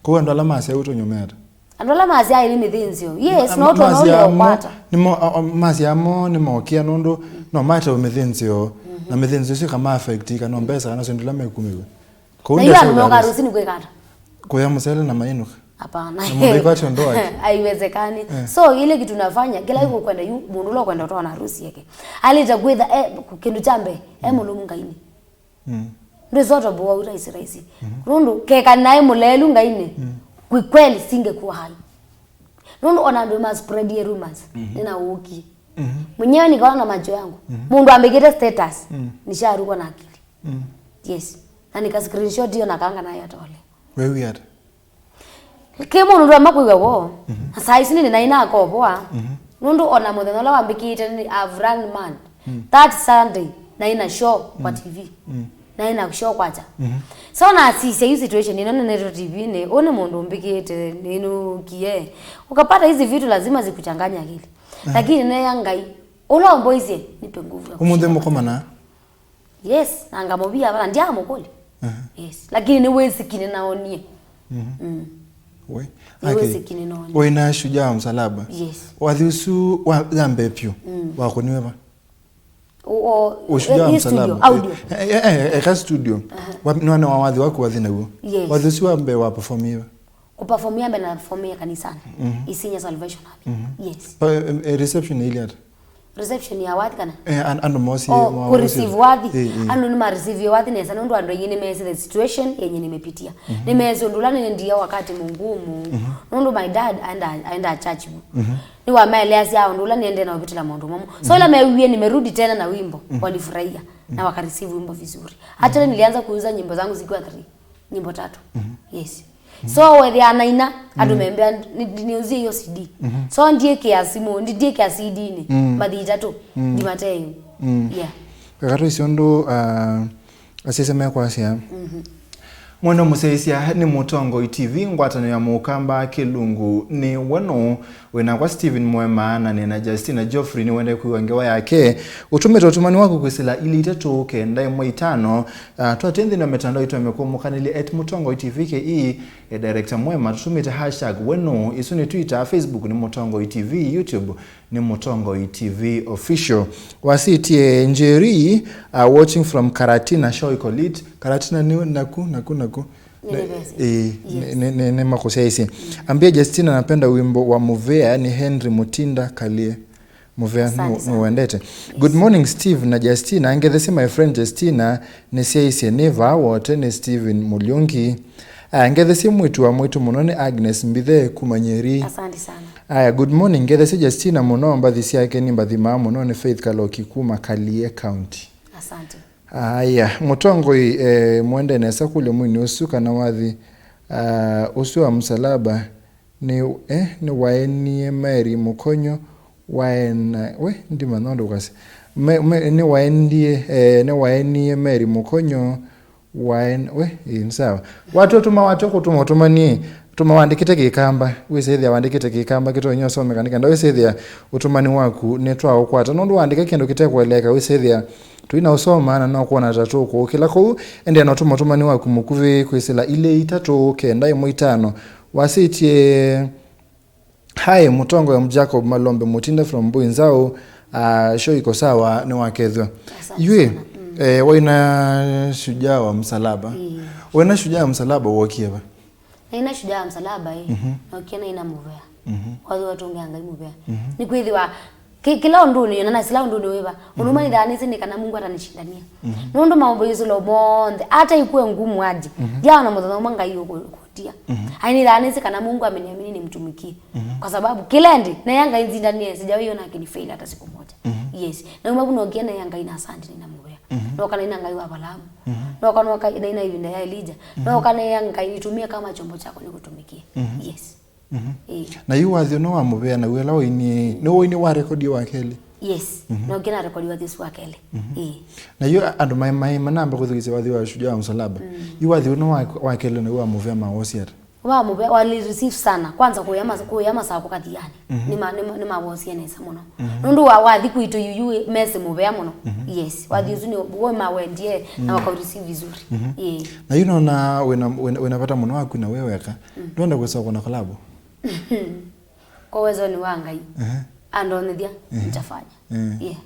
Kũu andũ ala masya ũtonyo meata? Andũ ala masyaĩ nĩ mĩthĩnzĩo. Yes, no tona ũle ũkwata. Nĩmo, a, a, masya mo nĩmokia nũndũ no mate mĩthĩnzĩo, na mĩthĩnzĩo ĩsu ĩkama affect kana mbesa kana syĩndũ ila mekumĩw'a. Kũu na yu andũ moka harusi nĩ kwĩka ata? Kũya mũsele na mainũka. Hapana. Na mũndũ aikwatya ũndũ wake. Haiwezekani. So ile kitu nafanya, kila iko kwenda yu, mũndũ ũla ũkwenda ũtwawa na harusi yake. Alita kwĩtha, eh, kĩndũ kya mbee, eh, mũlũmu Ngainĩ. Ndwĩsa ũtoboa u rahisi rahisi. Nũndũ keka naĩ mũlelu Ngainĩ, kweli singekuwa hai. Nũndũ ona andũ ma spread ye rumors, nĩnaũkie. Mwenyewe nikaona na macho yangu. Mũndũ ambĩkĩte status, nisharukwa na akili. Yes. Na nika screenshot hiyo na kanga nayo tole. Wewe ata? Kĩ mũndũ ndwamba kwĩw'a woo. Na saa isu nĩndĩ naĩ nakovoa. Nũndũ ona mũthenya ũla wambĩkĩĩte nĩ, I've run mad. That Sunday naĩ na show kwa T V. Naĩ na show kwacha. So nasisya yu situation ĩno nĩnetwe T V-nĩ, ũũ nĩ mũndũ ũmbĩkĩĩte, nĩnũkie. Ukapata hizi vitu lazima zikuchanganya akili. Lakini neya Ngai, ũla ũmboisye, nipe nguvu ya ũmũnthĩ kushinda. Mũkomana? Yes, na ngamũvia vala, ndiamũkũlya. Yes, lakini nĩ wĩsiki nĩnaonie. Mm. We. Nĩ wĩsiki nĩnaonie. Wĩ na Shujaa wa Msalaba. Yes. Wathi ũsu wa, ya mbee vyũ, wakũniwe va? O, o, Ushujaa wa Msalaba. Studio, audio. Eh, eh, eh, eka studio. Wa, nĩwone wa wathi waku wathi naw'o. Yes. Wathi ũsu wa mbee wa performiwe va? Kuperformia mbee na performia kanisani. Isinya Salvation Army. Yes. Pa, eh, eh, reception ile ata? Reception ya wathi kana? Eh, an-, andũ mosi, oh, mo-, ku receive wathi. Eh, eh. Andũ nĩ ma receive wathi nesa, nũndũ andũ aingĩ nĩ mesi the situation yenye nimepitia. Nĩ mesi ũndũ ũla nĩndia wakati mgumu. Nũndũ my dad aenda, aenda church. Nĩ wamaeleasya ũndũ ũla nĩende na ũvitĩla maũndũ mamwe. So ĩla mewie nimerudi tena na wimbo, walifurahia na waka receive wimbo vizuri. Hata nilianza kuuza nyimbo zangu zikiwa three. Nyimbo tatu. Yes. So wethĩa naina andũ membea ni, ni, niuzie hiyo C D. So ndiĩkĩa simu, ndi-, ndiĩkĩa C D-nĩ. Mathi itatũ. Ndimatee yu. Yeah. Eka twĩsĩ ũndũ, ah, asyaĩsya mekwasya. Mwenda mũsyaĩsya nĩ Mũtongoi T V, ngwatanĩo ya Mũkamba kĩlungu nĩ weno. Wĩ nakwa Stephen Mwema, na nĩ na Justina Geoffrey nĩwende kwĩw'a ngewa yake. Ũtũmĩte ũtũmani waku kwĩsĩla ilĩ itatũ kenda ĩmwe itano. Ah, twatĩ nthĩnĩ wa mĩtandao itũ ya mĩkũmũkanĩlye at Mũtongoi T V K E, e director Mwema, tũtũmĩte hashtag weno, ĩsu nĩ Twitter, Facebook nĩ Mũtongoi T V, YouTube nĩ Mũtongoi T V Official. Wasĩtie Njeri, uh, watching from Karatina, show iko lit. Karatina nĩ naku, naku, naku. Nĩ Nivesi. Eh, yes. Nĩ, nĩ, nĩ, nĩ makũsyaĩsye. Ambia Justina napenda wimbo wa Muvea, nĩ Henry Mutinda Kalie. Muvea. Asante sana. Nũwendete. Yes. Good morning Steve na Justina. Ngethesye my friend Justina, nĩsyaĩsye nĩ vaa wote nĩ Steven Mulyungi. Aya, ngethesye mwĩtu wa mwĩtu mũno nĩ Agnes Mbithe kuma Nyeri. Asante sana. Aya, good morning. Ngethesye Justina mũno, mbathi syake nĩ mbathi maa mũno nĩ Faith Kaloki kuma Kalie County. Asante. Aya, Mũtongoi, eh, mwende nesa kũlya mwini ũsu kana wathi, ah, ũsu wa msalaba nĩ, eh, nĩwaenie Mary Mũkonyo waena, we, ndimanya ũndũ ũkasya. Me, me, nĩwaendie, eh, nĩwaenie Mary Mũkonyo waen-, we, ĩ, nĩ sawa. Watũ tũma, watũ kũtũma ũtũmanie, tũma wandĩkĩte Kĩkamba, wĩsĩthĩa wandĩkĩte Kĩkamba kĩtonya ũsomeka nĩ kenda wĩsĩthĩa ũtũmani waku nĩtwaũkwata. Nũndũ wandĩka kĩndũ kĩtekũeleeka, wĩsĩthĩa tũinaũsoma na no kwona ta tũkũũkĩla. Kwoou, endeea na ũtũma ũtũmani waku mũkuvĩ kwĩsĩla ilĩ itatũ kenda ĩmwe itano. Wasĩtye, hi, Mũtongoi, I'm Jacob Malombe Mutinda from Mbui Nzau. Ah, show iko sawa, nĩwakethw'a. Asante sana. Mm. Eh, waina Shujaa wa Msalaba. Mm. Waina Shujaa wa Msalaba wokie va? Naina Shujaa wa Msalaba, eh. Mhm. Nokie naina Muvea. Mhm. Wathi watũngĩa Ngai Muvea. Mhm. Nĩkwĩthĩwa ki-, kĩla ũndũnĩ, na nasila ũndũnĩ wĩva. Ũndũ ũmwe nĩthanĩsye nĩ kana Mungu atanishindania. Mhm. Nũndũ maũndũ yĩsũlo monthe, hata ikuwe ngumu aje. Mhm. Ndiaona mũthenya ũmwe Ngai ũkũ-, ũkũtia. Mhm. Ai nĩthanĩsye kana Mungu ameniamini nimtumikie. Mhm. Kwa sababu kĩla ĩndĩ, neya Ngai nzindanie, sijawahi ona akinifail hata siku moja. Mhm. Yes. Na uma vu nokie na ya Ngai na asante nĩ na mũvea. Mhm. Noka na ina Ngai wa Abraham. Mhm. Noka noka na ina ivinda ya Elijah. Mhm. Noka na ya Ngai nitumie kama chombo chako nikutumikie. Mhm. Yes. Mhm. Ĩĩ. Na yu wathi ũno wa mũvea na wĩla ũini, nĩ ũini wa rekodi wa kelĩ? Yes. Mhm. Na ũngĩ na rekodi wathi ũsu wa kelĩ. Mhm. Ĩĩ. Na yu andũ maĩ maĩ manamba kũthukĩsya wathi wa Shujaa wa Msalaba. Mm. Yu wathi ũno wa, wa kelĩ na yu wa mũvea mawosi ata? Wa mũvea wali receive sana. Kwanza kũya mas-, kũya Masakũ kathiani. Mhm. Nĩ ma, nĩ ma, nĩ mawosie nesa mũno. Mhm. Nũndũ wa wathi kwitũ yuyu mesi mũvea mũno. Mhm. Yes. Wathi ũsu nĩ wĩ mawendie na waka receive vizuri. Mhm. Ĩĩ. Na yu nona wĩna, wĩna, wĩna vata mũno waku na we weka. Mm. Ndwenda kwĩsa kũna collab? Kwa uwezo ni wa Ngai. Ehe. Andonethia, ehe, nitafanya. Ehe. Yeah.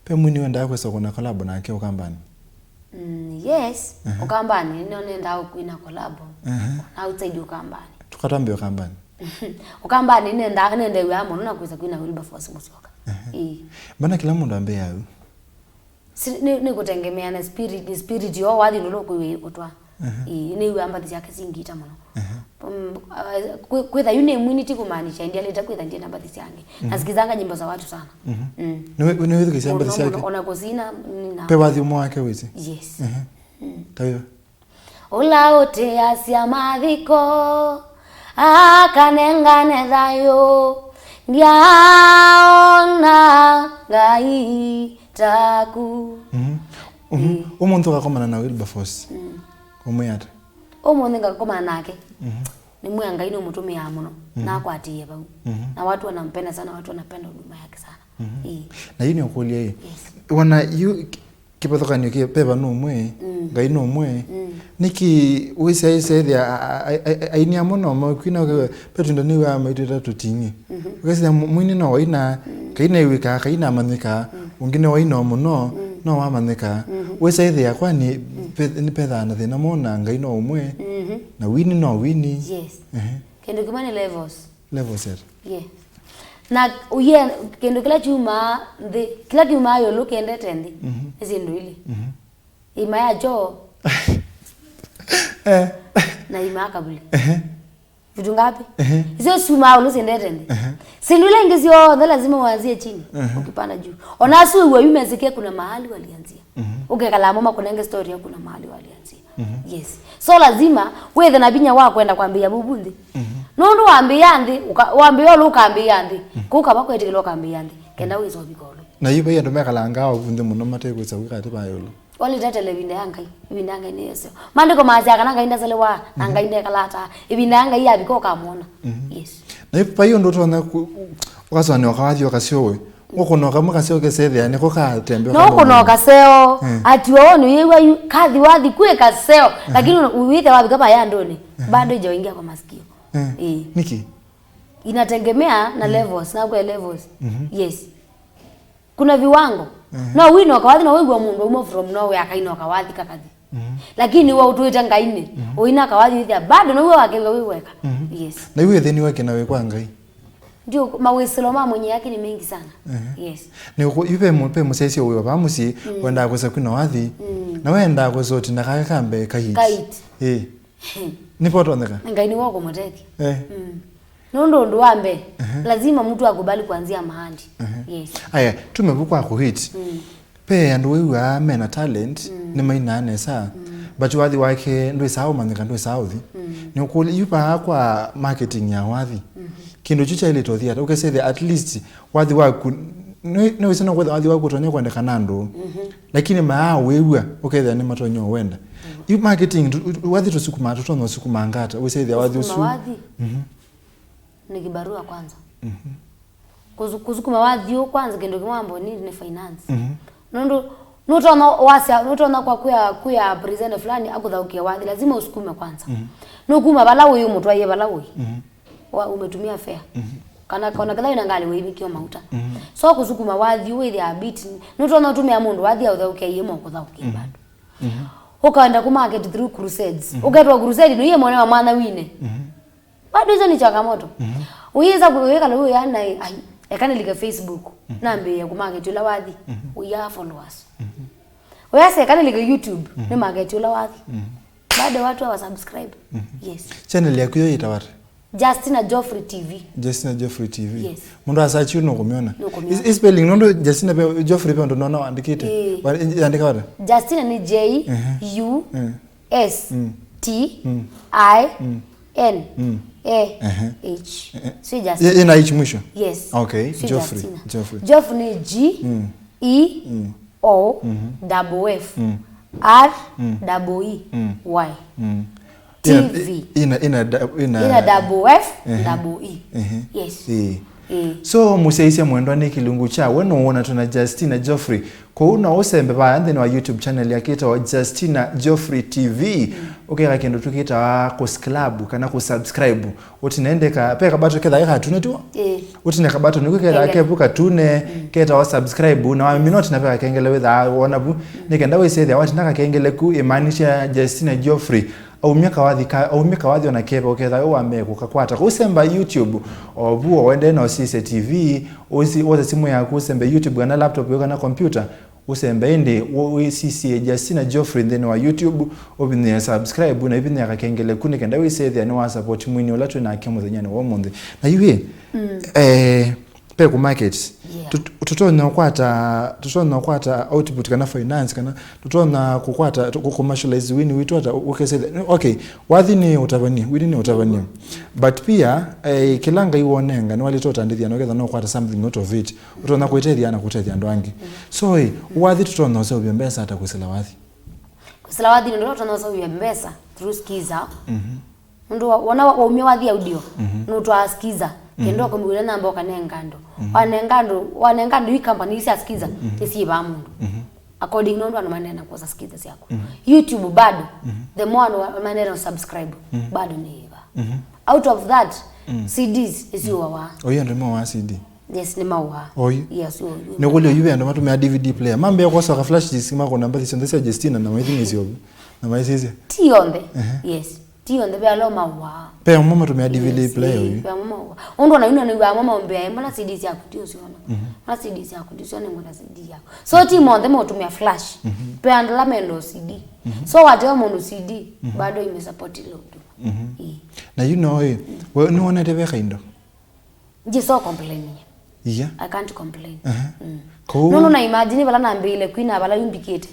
Pe mwini wendaa kwĩsa kũna collab nake Ũkambanĩ? Mm, yes. Ehe. Ũkambanĩ, no nendaa kwina collab. Ehe. Na outside Ũkambanĩ. Tukatwambe Ũkambanĩ. Ũkambanĩ nenda, nenda wĩa mũno na kwĩsa kwina Wilberforce Musyoka. Ehe. Ĩĩ. Mbona kila mũndũ ambĩaa yu? Si, nĩ, nĩ kũtengemea na spirit, nĩ spirit yo wathi nũlo kwĩw'e ũtwa. Aha. Ĩĩ, nĩw'aa mbathi syake singita mũno. Aha. Um, uh, kwĩ-, kwĩtha yu nĩ mwini ti kumaanisha ndialĩte kwĩtha ndiena mbathi syange. Mhm. Nasikizanga nyimbo za watu sana. Mhm. Mm. Nĩwĩ-, nĩwĩthukĩsya mbathi syake? Mũno, mũno, ona kũsina, nina. Pe wathi ũmwe wake wĩsĩ? Yes. Aha. Mm. Ta wĩva? Ũla ũtĩasya mathiko akanengane thayũ, ndyaona Ngai taku. Mhm. Mhm. Ĩĩ. Ũmũnthĩ ũkakomana na Wilberforce. Mm. Ũmwĩa ata? Ũmũnthĩ ngakomana nake. Mhm. Nĩmwĩa Ngai nũmũtũmĩaa mũno, mhm, na akwatĩĩe vau. Mhm. Na watu wanampenda sana, watu wanapenda huduma yake sana. Mhm. Ĩĩ. Na yu nĩũkũlya ĩ, yes, wona yu kĩ-, kĩvathũkany'o kĩ, veva nũmwe, mm, Ngai nũmwe, mm, nĩkĩ wĩsyaĩsya ĩthĩa a-, a-, a-, a-, aini amwe no makwina, ve tũindo nĩw'aa maitwĩta tũting'ĩ. Mhm. Ũkesĩthya mu-, mwini no waina, mm, Ngai new'ĩkaa, Ngai namanyĩkaa, mm, ũngĩ nĩ waina o mũno, mm, no wamanyĩkaa. Mhm. Wĩsa ĩthĩa kwani, mm, pe-, nĩpethaa na thĩna mona Ngai no ũmwe, mhm, na wini no wini. Yes. Ehe. Kĩndũ kĩmwe nĩ levels. Levels ata? Yeah. Na uye, kĩndũ kĩla kyumaa nthĩ, kĩla kyumaa ĩũlũ kĩendete nthĩ, mhm, nĩ syĩndũ ilĩ. Mhm. Ima ya choo. Eh. Na ima ya kavuli. Ehe. Vitu ngapi? Ehe. Icio ciumaa ĩũlũ syendete nthĩ. Ehe. Syĩndũ ila ingĩ syonthe lazima uanzie chini, ehe, ukipanda juu. Ona asu wĩw'a yu mesikie kuna mahali walianzia. Mhm. Ũkekala mo makũnenge story ya kuna mahali walianzia. Mhm. Yes. So lazima wĩthe na vinya wa kwenda kwambĩĩa vuvu nthĩ. Mhm. Nũndũ wambĩĩa nthĩ, ũka-, wambĩĩa ĩũlũ ũkambĩĩa nthĩ. Mhm. Kũu kava kwetĩkĩlwa ũkambĩĩa nthĩ. Kenda wĩsa ũvika ĩũlũ. Na yu vai andũ mekalanga o vu nthĩ mũno matekwĩsa kwĩka atĩ va ĩũlũ. Walitete ĩvinda ya Ngai, ĩvinda ya Ngai nĩ yĩseo. Maandĩko maasya kana Ngai ndaselewa, na, mhm, Ngai ndekalaa ata. Ĩvinda ya Ngai yavika ũkamwona. Mhm. Yes. Na yu vai ũndũ ũtonya ku-, ũkasũanĩa ũkawathi ũkasyowe. Ũkũna ũkamwe kaseo kesethĩa nĩko katembea. No ũkũna ũkaseo, mm, ati oo nĩwĩw'a yu, kathi wathi kwĩ kaseo, mhm, lakini una-, wĩthĩa wavika vaya andũnĩ, mhm, bado ijawaingia kwa masikio. Mm. Ĩĩ. Nĩkĩ? Inategemea na, mm, levels, na kwĩ levels. Mhm. Yes. Kuna viwango. Mhm. No wina ũkawathi, no wĩw'a mũndũ auma from nowhere akaina ũkawathi kakathi. Mhm. Lakini we ũtũĩte Ngainĩ, mhm, ũina ũkawathi wĩthĩa bado now'o wakĩlwe wĩ weka. Mhm. Yes. Na yu ĩthĩniwe kĩna wĩ kwa Ngai. Ndio, mawĩsĩlo ma mwenye haki ni mengi sana. Mhm. Yes. Nĩ ũkũ-, yu ve mũ-, ve mũsyaĩĩsya ũĩ wa vaa mũsyĩ, mm, wendaa kwĩsa kwina wathi, mm, na wendaa kwĩsa ũtinda kake ka mbee ka hit. Ka hit. Ĩĩ. Nĩvo ũtonyeka? Ngai nĩwe ũkũmũtethya. Eh. Mm. Nũndũ ũndũ wa mbee, ehe, lazima mtu akubali kuanzia mahali. Ehe. Yes. Aya, tume vu kwa kũhit. Mm. Ve andũ wĩw'aa mena talent, mm, nĩmainaa nesa, mm, but wathi wake ndwĩsaa ũmanyĩka, ndwĩsaa ũthi. Mm. Nĩũkũlya, yu vaa kwa marketing ya wathi, mhm, kĩndũ kyu kyaĩlĩte ũthi ata? Ũkesethĩa at least wathi waku, nĩ-, nĩwĩsĩ no kwĩthĩa wathi waku ũtonya kwendeka na andũ, mhm, lakini maa wĩw'a, ũkethĩa nĩmatonya ũwenda. Mhm. Yu marketing, tu-, tu-, wathi tũsukumaa, tũtonya ũsukumanga ata? Ũsethĩa wathi ũsu. Kũsukuma wathi? Mhm. Ni kibarua kwanza. Mhm. Kusu-, kusukuma wathi ũũ kwanza, kĩndũ kĩmwe wamba ũnini nĩ finance. Mhm. Nũndũ nũtonya wasya, nũtonya kwa kwĩa, kwĩa president fulani akũthaũkie wathi, lazima ũsukume kwanza. Mhm. Nũkuma vala ũĩ ũmũtwaie vala ũĩ. Mhm. Wa, umetumia fare. Mhm. Kana, kana kĩla wĩna ngalĩ wĩivikio mauta. Mhm. So kusukuma wathi ũũ wĩthĩa a bit, nũtonya ũtũmĩa mũndũ wathi aũthaũkie iye mokũthaũkie, mhm, bado. Mhm. Ũkaenda ku market through crusades. Mhm. Ũketwa crusade nũiye mwana wa mwana wine. Mhm. Bado hizo ni changamoto. Mhm. Ũyĩsa kũwĩka leo yana, ai, eka nĩlike Facebook, mhm, nambĩĩe kũmarket ũla wathi, mhm, ũya followers. Mhm. Ũyasa eka nĩlike YouTube, mhm, nĩ market ũla wathi. Mhm. Bado watu hawa subscribe. Mhm. Yes. Channel yaku yo yĩtawa ata? Justina Geoffrey T V. Justina Geoffrey T V. Yes. Mũndũ asachi ũyũ nũkũmĩona. Nũkũmĩona. Is- spelling nũndũ Justina pe Geoffrey pe ũndũ nona wandĩkĩte. Ĩĩ. Wa- yandĩka wata? Justina nĩ J U S T I N A H. Sio Justina. Ina H mwisho. Yes. Okay. Sio Geoffrey. Justina. Geoffrey. Geoff ni G E O double F R double E Y. T V. Ina ina da- ina ina double F double E. Yes. Eh. Eh. So mũsyaisya mwendwa nĩ kĩlungu kya we nũwona tũna Justina Geoffrey. Kwoou no ũsembe vaya nthĩnĩ wa YouTube channel yake ĩtawa Justina Geoffrey T V. Ũkeka kĩndũ tũkĩtawa kũsclab kana kũsubscribe. Ũtine ndeka pe kabato ketha ĩkatune tu. Eh. Ũtine kabato nĩku ketha kevu katune ketawa subscribe na wamina ũtine pe kakengele wĩthaa wona vu. Nĩkenda wĩsethĩa watina kakengele ku ĩmaanisha Justina Geoffrey aumya kawathi ka aumya kawathi ona keva ũketha we wamee kũkakwata kũu semba YouTube. Ovu o wende no sise T V. Ũsi wosa simu yaku ũsembe YouTube kana laptop yo kana computer. Ũsembe ĩndĩ wĩsisye Justina Geoffrey nthĩnĩ wa YouTube. Ũvinyĩe subscribe na ũvinyĩe kakengele ku nĩkenda wĩsethĩa nĩ wa support mwini ũla twĩ nake mũthenyanĩ wa ũmũnthĩ. Na yu ĩ eh, pe kũ market. Tũtonya ũkwata tũtonya ũkwata output kana finance kana tũtonya kũkwata kũ commercialize wini witũ ata ũkesethĩa. Okay, wathi nĩ ũtavany'a wini nĩ ũtavany'a. But pia eh, kĩla Ngai wonenga nĩwalĩte ũtandĩthya na ũketha no ũkwata something out of it. Ũtonya kwĩtethya na kũtethya andũ angĩ. So ĩ wathi tũtonya ũseũvya mbesa ata kwĩsĩla wathi? Kwĩsĩla wathi nĩ ũtonya ũseũvya mbesa through Skiza. Nũndũ wona waumia wathi audio nũtwaa Skiza kenda ũkũmĩwĩla namba ũkanenga andũ. Wanenga andũ wanenga andũ i company ii sya Skiza nĩsyĩvaa mũndũ according nũndũ andũ maendeea na kwosa Skiza syaku. YouTube bado the more andũ maendeea na subscribe bado nĩyĩvaa. Out of that, C Ds nĩsyũawa. Oyu andũ nĩmowaa C D. Yes, nĩmawaa. Oyu. Yes, oyu. Nĩkũlya oyu ve andũ matũmĩa D V D player. Mambĩa kwosa ka flash disk makona mbathi syonthe sya Justina na maithi nĩsyovu. Na maisisya. Ti yonthe. Yes. Ti yonthe ve ala mawaa. Pe amwe matũmĩa D V D player oyu. Pe amwe mawaa. Ũndũ ona ino nĩwaa amwe maombea mbona C D syaku ti ũsiona. Mbona C D syaku ti ũsiona ngwenda C D yaku. So ti monthe maũtũmĩa flash. Pe andũ ala menda C D. So wateo mũndũ C D bado imesapoti load. Na you know, eh, we nĩwonete ve kaindo? Nje so complain. Yeah. I can't complain. Aha. Mm. Kũu. No no na imagine vala nambĩĩle kwina vala yumbikĩte.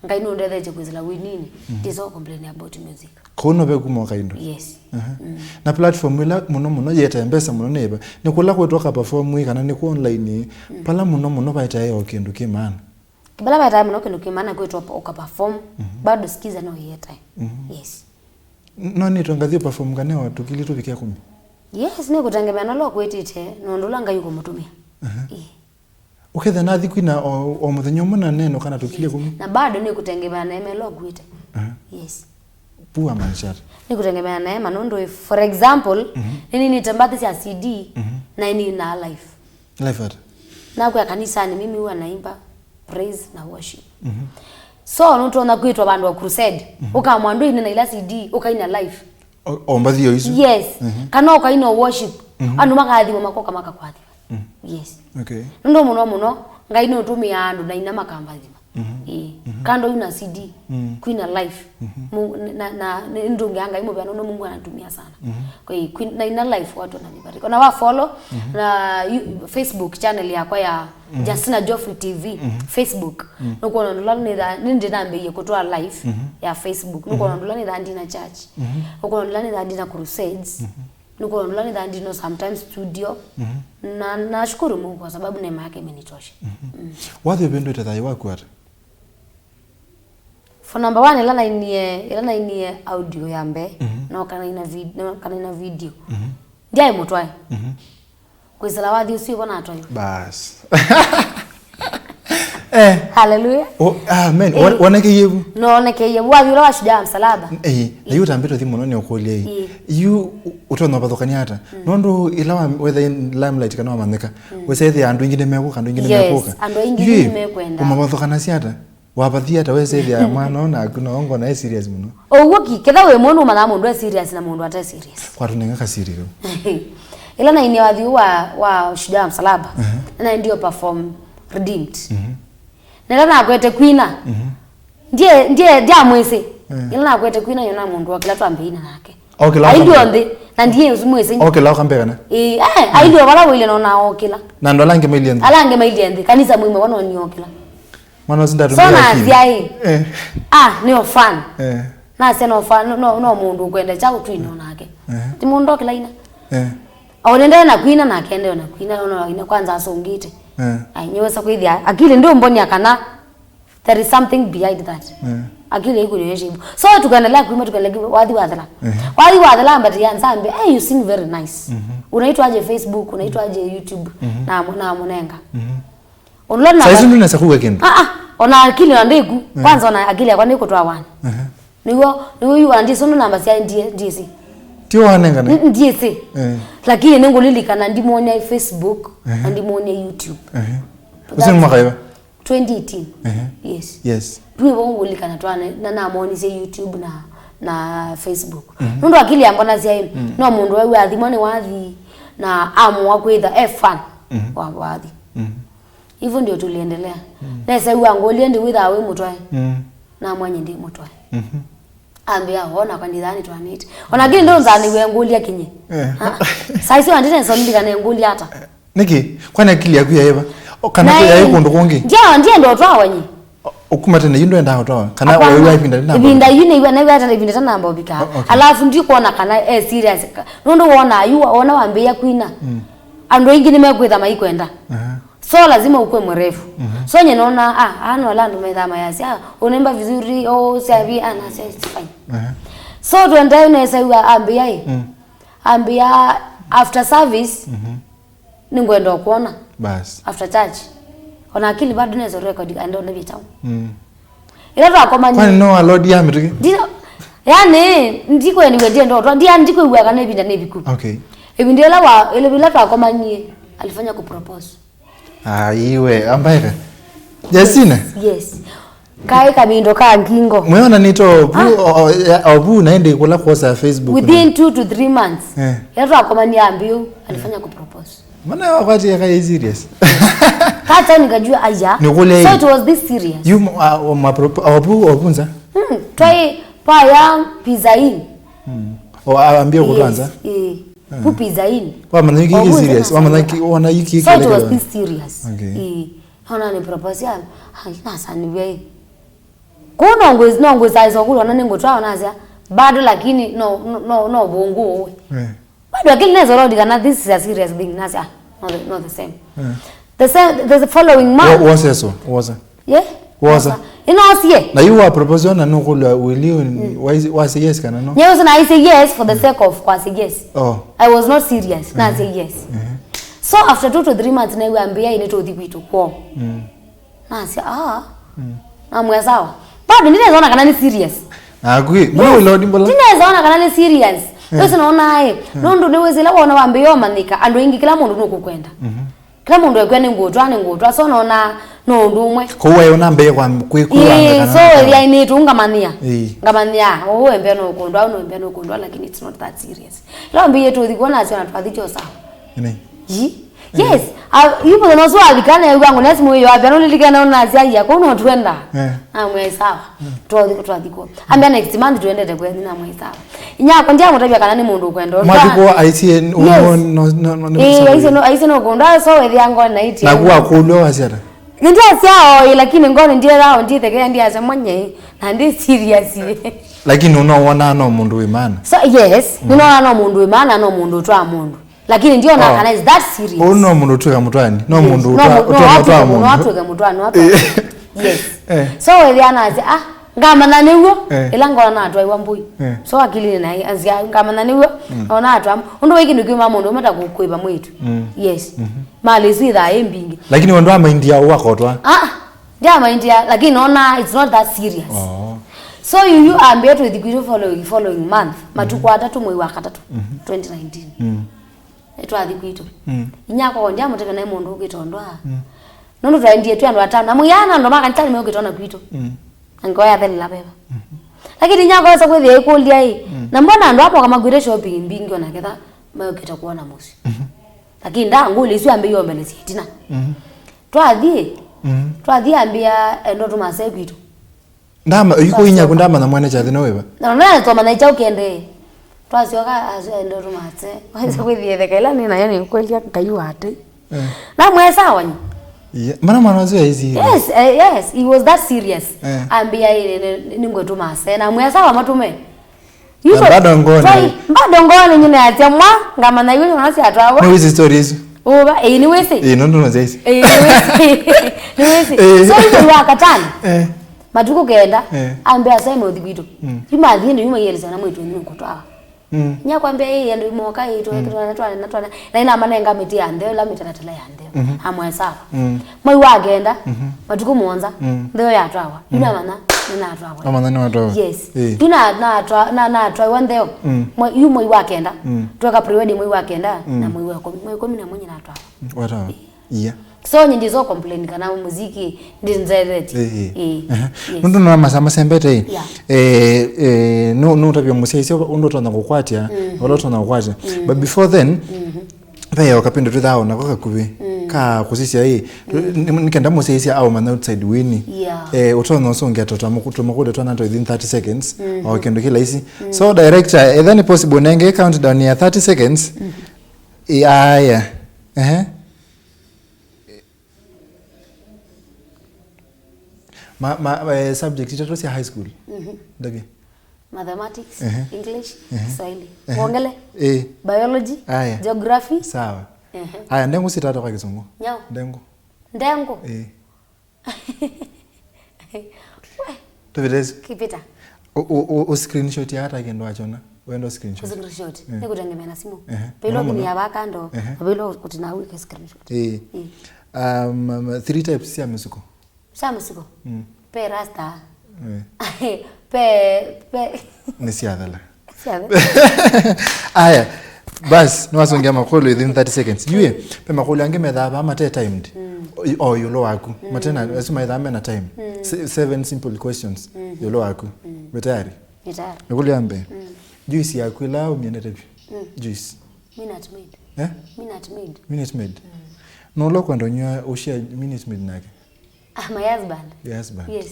Ngai nũndethetye kwĩsĩla winini. Nje so complain about music. Kũu no vekuma kaindo. Yes. Aha. Na platform ĩla mũno mũno yete mbesa mũno nĩ ĩva? Nĩ kũla kwĩtwa ka perform ĩ kana nĩ ku online ĩ? Pala mũno mũno vaetae o kĩndũ kĩ maana. Vala vaetae mũno kĩndũ kĩ maana kwĩtwa ũka perform. Bado Skiza no yetae. Yes. No nĩtwe ngathi perform kana wa tũkili tũvike kũmi? Yes, nĩkũtengemea na ũla ũkwĩtĩte na ũndũ ũla Ngai ũkũmũtũmĩa. Ĩĩ. Ũketha nathi kwina o, o mũthenya ũmwe na neno kana tũkili kũmi? Na bado nĩkũtengemea na neema ĩla ũkuĩte. Yes. Poor man chat. Nĩkũtengemea na neema nũndũ if, for example, nĩninĩte mbathi sya C D na nĩnaa live. Live ata? Nakwĩa kanisanĩ, mimi huwa naimba praise na worship. So nũtonya kwĩtwa vandũ wa crusade, ũkamwa ndũine na ila C D ũkaina live. O mbathi o isu? Yes. Kana ũkaina worship, andũ makathima makoka makakwathima. Yes. Okay. Nũndũ mũno mũno Ngai nũtũmĩaa andũ naina makambathima. Ĩĩ. Kando yu na C D, kwina live. Na, na nĩndũngĩa Ngai mũvea nũndũ Mungu anatumia sana. Kwa hiyo naina live watu wananibariki. Na wa follow na Facebook channel yakwa ya Justina Geoffrey T V Facebook. Nũkwona ndũla nĩtha nĩndĩnambĩie kũtwaa live ya Facebook. Nũkwona ndũla nĩtha ndina church. Nũkwona ndũla nĩtha ndina crusades. Nũkwona ndũla nĩtha ndino sometimes studio. Na nashukuru Mungu kwa sababu neema yake imenitosha. Wathi ũvĩndũĩte thayũ waku ata? For number one, ĩla nainie ĩla nainie audio ya mbee, no kana ina vid no kana ina video. Ndyaĩ mũtwae. Kwĩsĩla wathi ũsu ĩvo natwayo. Bas. Eh. Hallelujah. Oh, amen. Eh. Wonekeiye vu? Nonekeie vu wathi ũla wa shujaa wa msalaba. Eh, na yu tambĩtwe thi mũno nĩ ũkũlya ĩ. Yu ũtonya ũvathũkania ata? Nũndũ ĩla wetha limelight kana wamanyĩka, wĩsethĩa andũ aingĩ nĩmekũka, andũ aingĩ nĩmekũka. Andũ aingĩ nĩmekwenda. Ũmavathũkanasya ata? Wavathia ta wesethĩa mwana ũũ naku no ngona e serious mũno. Ũw'o ki, ketha wĩ mwonu ũmanyaa mũndũ e serious na mũndũ ate serious. Kwatũnenga ka serious. Ĩla nainie wathi wa wa shujaa wa msalaba, na ndio perform redeemed. Na ĩla nakwete kwina, ndie ndie ndiamwĩsĩ. Ĩla nakwete kwina yona mũndũ okĩla twambĩina nake. Aindi onthe, Na ndiye mwĩsĩ. Okĩla ũkambĩa kana? Ĩĩ, eh, ailio vala wĩle nona okĩla. Na andũ ala angĩ mailie nthĩ? Ala angĩ mailie nthĩ, kanisa mũima wona nĩ okĩla. Mwana ũsu ndatumia. So akili. Nasya ĩ, eh, ah, nĩ o fan. Eh. Nasya no fan, no, no mũndũ ũkwenda kyaũ twine onake. Eh. Ti mũndũ okĩla ina. Eh. Aũnendee na kwina, nake endee na kwina, ona ina kwanza asũngĩte. Eh. Ai, nĩwesa kwĩthĩa akili ndĩũmbonia kana there is something behind that. Eh. Akili ĩkũnĩwe shaibu. So tukaendelea kwima, tukaendelea kwima, wathi wathela. Eh. Wathi wathela, but ya nzambe, "Hey, you sing very nice. Mhm. Unaitwaje Facebook, unaitwaje YouTube?" Mhm. Na, na mũnenga. Mhm. Ũlona. Saizi ndunesa kuga kĩndũ. Ah, ah, ona akili na ndiku. Eh. Kwanza ona akili yakwa nĩkũtwawa. Eh. Nĩw'o, nĩw'o yu andĩ sũndũ namba sya ndiye, ndiye si. Ti wanengane? N-, ndiye si. Eh. Lakini nĩngũlilikana ndimwonia Facebook, eh, na ndimwonia YouTube. Eh. Ũsu nĩ mwaka ĩva? Twenty eighteen. Eh. Yes. Yes. Ndwĩvo ngũlilikana twana, na namonisye YouTube na, na Facebook. Mhm. Nũndũ akili yambonasya ĩ, mm, no mũndũ wew'a athimwa nĩ wathi, na amũa kwĩtha e fan, mhm, wa wathi. Mhm. Hivyo ndio tuliendelea. Mm. Nesa yu angũlya ndi wĩthaa wĩ mũtwae. Mm. Namwanya ndi mũtwae. Mhm. Ambĩa, "Ona kwa ndithani twanĩte." Ona kĩndũ nzaniwe ngũlya kinye. Eh. Ah, saisi wandite nsonilika ne ngũlya ata. Nĩkĩ? Kwani akili yaku yaĩva? O, kana kwĩ yaĩ kũndũ kũngĩ? Ndio, ndiye ndo twawa nyi. O, ũkuma tene yu ndwendaa ũtwawa? Kana wewe ivinda rĩna? Ivinda yu nĩiwa, nĩiwa ata ivinda tanamba ũvika. O, okay. Alafu ndikuona kana e serious. Nũndũ wona yu, wona wambĩĩa kwina. Mm. Andũ aingĩ nĩmekwĩtha maikwenda. Aha. So lazima ukuwe mwerevu. Mhm. So nye naona, ah, ano wala andũ methaa mayasya, ah, unaimba vizuri, oh, siavi, ah, nasya, it's fine. Aha. So tuendee nesa yu ambĩa ĩ. Mm. Ambĩa after service, mhm, nĩngwenda ũkwona. Bas. After church. Ona akili bado nesa record and on every town. Mm. Ĩla twakomanie. Kwani no allowed ya mĩtũkĩ? Ndino, yani, ndikweniwe ndiye ndotwa, ndiye ndikwĩw'a kana ĩvinda nĩ ĩviku. Okay. Ĩvinda ĩla wa, ĩla, ĩla twakomanie, alifanya kupropose. Aiwe, ambaeka. Jasina? Yes. Kaĩ kavindo ka ngingo. Mweona nito ovu, ah, o, o, ya, ovu na ende kula kosa ya Facebook. Within two to three months. Eh. Ĩla twakomanie ambĩũ, alifanya kupropose. Mana wakati ya kai serious. Kata nikajua aya. Nikulia. So hii, it was this serious. You, uh, ma propo-, obu, obunza? Mm, try paya pizza in. Mm. O ambia kutwanza. Yes, eh. Ah. Pu pizza in. Wa mana hiki serious. Wa mana hiki, wana hiki. So it was this serious. Okay. Eh. Ona ni propose ya. Ai, nasa ni wewe. Kwa no ngwezi, no ngwezi aizo kulo na ningotwa onasya. Bado lakini no, no, no, no bungu. Eh. Bado lakini neza rodi kana this is a serious thing. Nasya, ah, not the, not the same. Eh. The same, the following month. Wa-, wose so, wose. Yeah? Wose. Ino sie. Na you were proposed na no kulwa will you, mm, why is, was yes kana no? Yes, and I say yes for the sake of kwa say yes. Oh. I was not serious. Na say yes. Eh. So after two to three months, na iwe ambia ine to the kwitu kwa. Mm. Nasya, ah. Mm. Namwĩa sawa. Bado ndineza ona kana ni serious. Akwi, mbona, yes, ulodi mbola? Ndineza ona kana ni serious. Eh. Wewe unaona aye. Eh. Nũndũ nĩ wĩsĩ ĩla wona wambĩĩa ũmanyĩka, andũ aingĩ kĩla mũndũ nũkũkwenda. Mhm. Kĩla mũndũ ekwĩa nĩ ngũtwa, nĩ ngũtwa. So nona no ũndũ ũmwe. Kwa hiyo unambĩĩa kwa kwĩkua. Ĩĩ, so ĩthĩa nĩ tu ngamanyĩa. Ĩĩ. Ngamanyĩa, oh, embea no kũndwa, no embea no kũndwa, lakini it's not that serious. Ĩla wambĩĩa tu ũthi kuona asio na twathi tyo sawa. Ĩĩ. Yi? Yes. Ah, yu mũthenya ũsu wavikana yu wangu nesi mũyo apya nũlilikana unasya iya kũu no twenda. Eh. Namwĩa sawa. Mm. Twathi, twathi kũ. Ambia next month tuendete kwenyu, namwĩa sawa. Inyakwa ndiamũtavya kana nĩ mũndũ ũkwenda. Mwathi kũ aisie, yes, no, no, no, eh, aisie no, aisie no kũndwa so wethĩa ngona iti. Na kuwa kũlwa wasiata. Ndio siao, lakini ngona ndiye lao ndithekea ndiye asemanye. Na ndi serious. Lakini unawona no mũndũ wĩ maana. So yes, mm, nĩnona no mũndũ wĩ maana, no mũndũ ũtwaa mũndũ. Lakini ndiona, oh, kana is that serious? Ũũ no mũndũ ũtwĩka mũtwani, no, yes, mũndũ no ũtwa-, mũndũ ũtwa-, no ũtwaa mũndũ. Atwĩke mũtwani, no atwĩke. Yes. Eh. So wethĩa nasya, ah, ngamanya nĩw'o, eh, ĩla ngona natwaiwa mbũi. Eh. So akili na anzia ngamanya nĩw'o, mm, ona atwa. Ũndũ wĩ kĩndũ kĩuma mũndũ ũmata kũĩva mwĩtu. Mm. Yes. Mhm. Mali isu ithaa ĩ mbingĩ. Lakini wendo amaindia wakotwa. Ah, ah. Ndiamaindia, lakini nona it's not that serious. Oh. So you, you ambia twĩthi kwitũ following, following month, matukũ, mhm, atatũ mwei wa katatũ, mhm, twenty nineteen. Mm. Nĩtwathi kwitũ. Mm. Inyakwa ndiamũtavya naĩ mũndũ ũkĩte ondwa. Mm. Nũndũ twaendie twĩ andũ atano. Amwe yana andũ ma kanisa nĩmeũkĩte ona kwitũ. Mm. Na ngoo yathelela veva. Mhm. Lakini inyakwa esa kwĩthĩa ĩkũlya ĩ. Mm. Na mbona andũ amoka makwĩte shopping mbingĩ ona ketha meũkĩte kuona mũsyĩ. Mhm. Lakini nda ngũlya isu ambĩie ombelesya ĩtina. Mhm. Twathi. Mhm. Twathi ambĩa endo tũmase kwitũ. Ndama, iko inya ku ndamanya mwene kyathi no wĩva? Na no na toma na icha ukende. Twasyoka, asu enda tũmase. Waisa kwĩthĩa ĩtheka ĩla nĩ nayo nĩ kwĩlya Ngai wa Tei. Eh. Namwĩa sawa nyi. Yeah. Mana mwana ũcio aisi. Yes, eh, yes, he was that serious. Eh. Ambĩa ĩ nĩ ngwĩtũmase. Namwĩa sawa matume. Na bado ngoni. Bado ngoni nyina yatia mwa ngamanya iwe mwana cia twawa. Nĩ wĩsĩ story isu. Uba, ĩ nĩ wĩsĩ. Ĩ no ndo nzesi. Ĩ nĩ wĩsĩ. Nĩ wĩsĩ. So iwe wa katani. Eh. Matukũ kenda, eh, ambĩa Simon ũthi kwitũ. Mm. Yuma thiĩ ndio yuma yeleza na mwitu nĩ kutwawa. Mm. Nya kwambĩa ĩ andũ moka ĩ twa twa twa na twa na ina manenga mĩtĩ ya ntheo la mĩtalatala ya ntheo. Mm-hmm. Amwe sawa. Mm. Mwai wa kenda, mm-hmm, matukũ mũonza, mm, ntheo yatwawa. Mm. Ina mana nĩ natwawa. Amana nĩ watwawa. Yes. Eh. Ina natwa na natwawa ntheo. Mm. Mwa yu mwai wa kenda. Mm. Tweka pre-wedding mwai wa kenda, mm, na mwai wa kumi, mwai kumi na mwenye natwawa. Mm. Watwawa. Eh. Yeah. So nyi ndizo complain kana muziki ndinzetheti. Eh, eh. Eh. Aha. Yes. Nundu nona masaa masembete ĩ. Yeah. Eh, eh, nu nu tabia musyaisya undu utonya kukwatya, mm-hmm, ula utonya kukwatya. Mm-hmm. But before then, mm-hmm, ve o kapindi twithaa nako kakuvi, mm, ka kusisya ĩ. Mm. Ni- nikenda musyaisya au mana outside wini. Yeah. Eh, utonya usungeta twa muku- twa makule twana twa within thirty seconds, mm-hmm, o kindu kila isi. Mm. So director, etha ni possible nenge countdown ya thirty seconds. Mm-hmm. Eh, aya. Ehe. Ma, ma, eh, subject itatu sya high school. Mhm. Ndagi. Mathematics, ehe, English, ehe, Kiswahili. Ehe. Wongele? Eh. Biology, aya, geography. Sawa. Ehe. Aya, ndengu sitata kwa kisungu. Nyau. Ndengu. Ndengu. Eh. We. Tuvite isu. Kipita. U, u, u, u screenshot ya hata kindu achona. Wendo screenshot. Screenshot. Eh. Ni kutengemea na simu. Ehe. Pelo kunia bakando. Ehe. Pelo kutina wike screenshot. Eh. Eh. Um, um, three types cia misuko. Cia misuko. Mm. Pe rasta. Eh. Pe, pe. Ni cia thela. Cia thela. Aya. Bas, niwasongea makolo within thirty seconds. Yue, pe makolo ange methaa ba mate timed. Mm. O, o yulo waku. Mm. Matena, asu methaa mena time. Mm. Se- seven simple questions. Mm. Yulo waku. Mm. We tayari? Ni tayari. Nikulia mbe. Mm. Juice yaku ila umiendete pi? Mm. Juice. Minute Maid. Eh? Minute Maid. Minute Maid. Mm. No lo kwenda nyua ushia Minute Maid nake. Ah, my husband. Your husband. Yes.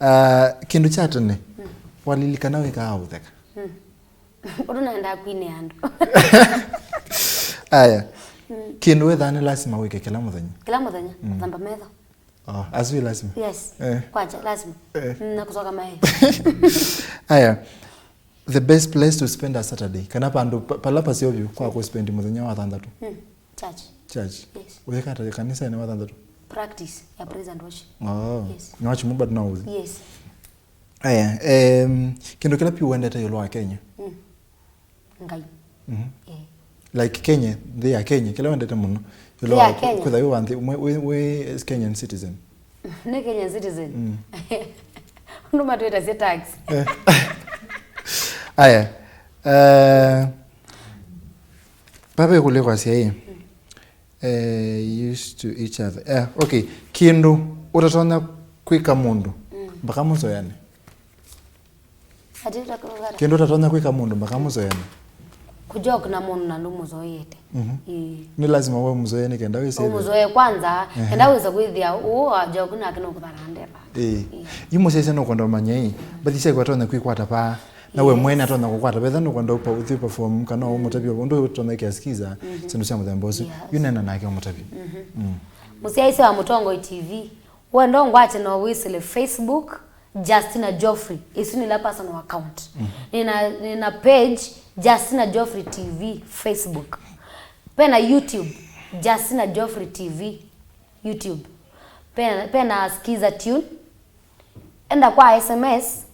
Ah, kindu kya tene. Mm. Walilikana wika au theka. Mm. Undu naenda kwine andu. Aya. Mm. Kindu wethaa ni lazima wike kila muthenya. Kila muthenya. Mm. Thamba metho. Oh, asu ĩ lazima. Yes. Eh. Kwacha, lazima. Eh. Mm, na kusoka mae. Aya. The best place to spend a Saturday. Kana pandu pa- pala paseo vyu kwa ku spend muthenya wa thanthatũ. Mm. Church. Church. Yes. Weka ta kanisa ni wa thanthatũ. Practice ya praise and worship. Oh. Yes. Ni wachimu bado na uzi. Yes. Aya, em, kindu kila pi wendete yolo wa Kenya. Mm. Ngai. Mhm. Eh. Like Kenya, nthi ya Kenya, kila wendete muno. Nthi ya Kenya. Kwitha wi wa nthi, we, we, we is Kenyan citizen. Ni Kenyan citizen. Mm. Undu matwita si tax. Eh. Aya. Eh, baba ikulikwa sia hii. Mm. Eh, used to each other. Eh, okay. Kindu utatonya kwika mundu, mm, mpaka muzoyane. Ati utakugara. Kindu utatonya kwika mundu mpaka muzoyane. Kujoke na mundu na ndumuzoyete. Mhm. Ii. Ni lazima we muzoyane kenda wisi. Umuzoe kwanza, ehe, kenda wisa kwithia uu ajoke nake no kuthara ndeva. Ii. Ii. Yu musyaisya nukwenda umanya ii, mbathi syaku atonya kwikwata paa. Na we, yes, mwene atonya kukwata vetha nukwenda upa- uthi perform kana, mm, umutavya undu utonya kiasikiza, mhm, sindu sya muthemba usu. Yes. Yu nena nake umutavya. Mhm. Mm. Musyaisya wa Mutongoi T V. Wenda ungwate no wisile Facebook, Justina Geoffrey. Isu nila personal account. Mhm. Nina, nina page, Justina Geoffrey T V, Facebook. Pena YouTube, Justina Geoffrey T V, YouTube. Pena, pena Skiza Tune. Enda kwa S M S,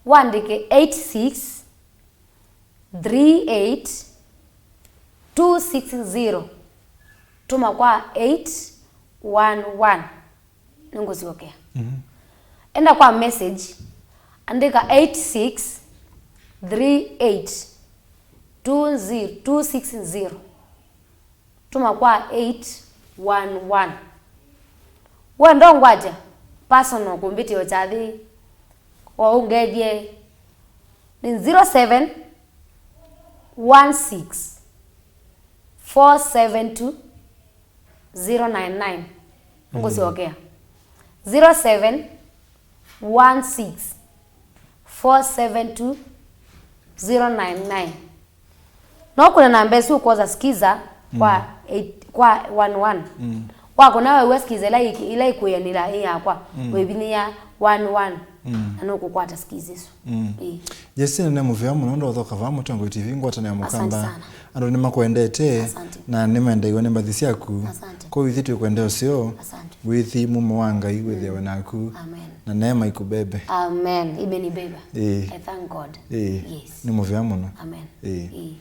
wandike eight six three eight two six zero. Tuma kwa eight one one. Nĩngũsyokea. Mhm. Enda kwa message, andĩka eight six three eight two zero two six zero. Tuma kwa eight one one. Wenda ũngwatya personal kũmbĩtĩa ũkyathĩ, o ũngethye, nĩ zero seven one six four seven two zero nine nine. Ngũsyokea. Zero seven one six four seven two zero nine nine. No kũna namba ĩsu ũkosa Skiza kwa eight, kwa one one. Mm. Wakũna wewe Skiza ila iki-, ila ĩkwĩanĩla ĩ yakwa, mm, wĩvinyĩa one one. Mm. Na nũkũkwata Skiza ĩsu. Mm. Ĩĩ. Justina, nĩ mũvea mũno ndothoka vaa Mũtongoi T V ngwatanĩo ya Mũkamba. Asante sana. Andũ nĩmakwendete. Asante. Na nĩmaendaiwa nĩ mbathi syaku. Asante. Kwoou ithyĩ twĩkwendea ũseo. Asante. Wĩthi mumo wa Ngai wĩthĩawe naku. Amen. Na neema ikũbebe. Amen. Imenibeba. Ĩĩ. I thank God. Ĩĩ. Yes. Nĩ mũvea mũno. Amen. Ĩĩ. Ĩĩ.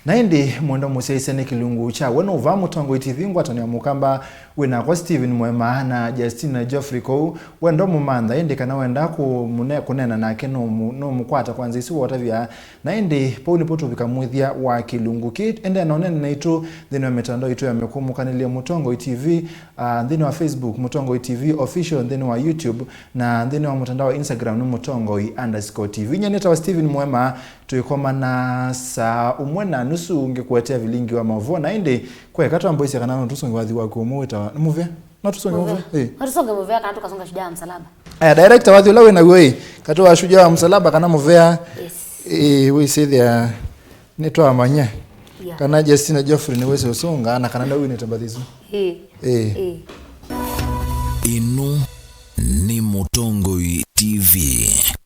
Na ĩndĩ mwendwa mũsyaĩĩsya, nĩ kĩlungu kya We Nũũ Vaa Mũtongoi T V ngwatanĩo ya Mũkamba, wĩ nakwa Stephen Mwema na Justina Geoffrey kũu. Wenda ũmũmantha, ĩndĩ kana wenda kũmũne-, kũneena nake, nũmũ-, nũmũkwata kwa nzĩa ĩsu wotavya. Na ĩndĩ, vau nĩvo tũvika mũthya wa kĩlungu kĩĩ. Endeea na ũneena naitũ nthĩnĩ wa mĩtandao itũ ya mĩkũmũkanĩlye Mũtongoi T V, ah, nthĩnĩ wa Facebook, Mũtongoi T V Official, nthĩnĩ wa YouTube, na nthĩnĩ wa mũtandao wa Instagram nĩ Mũtongoi underscore T V. Nyie nĩtawa Stephen Mwema, twĩkomana saa ũmwe na nusu ngĩkũetea vilingi wa maũvoo. Na ĩndĩ, kweka twamboisya kana no tũsũnge wathi waku ũmwe wĩtawa nĩ mũvea? No tũsũnge mũvea? Mũvea. Ĩĩ. No tũsũnge mũvea kana tũkasũnga Shujaa wa Msalaba? Aya, director, wathi ũla wĩ naw'o ĩ, katĩ wa Shujaa wa Msalaba kana mũvea? Yes. Ĩĩ, wĩsĩthĩa nĩtwamanya. Yeah. Kana Justina Geoffrey nĩwĩsĩ ũsũnga, na kana nĩwinĩte mbathi isu. Ĩĩ. Ĩĩ. Ĩĩ. Ĩno nĩ Mũtongoi T V.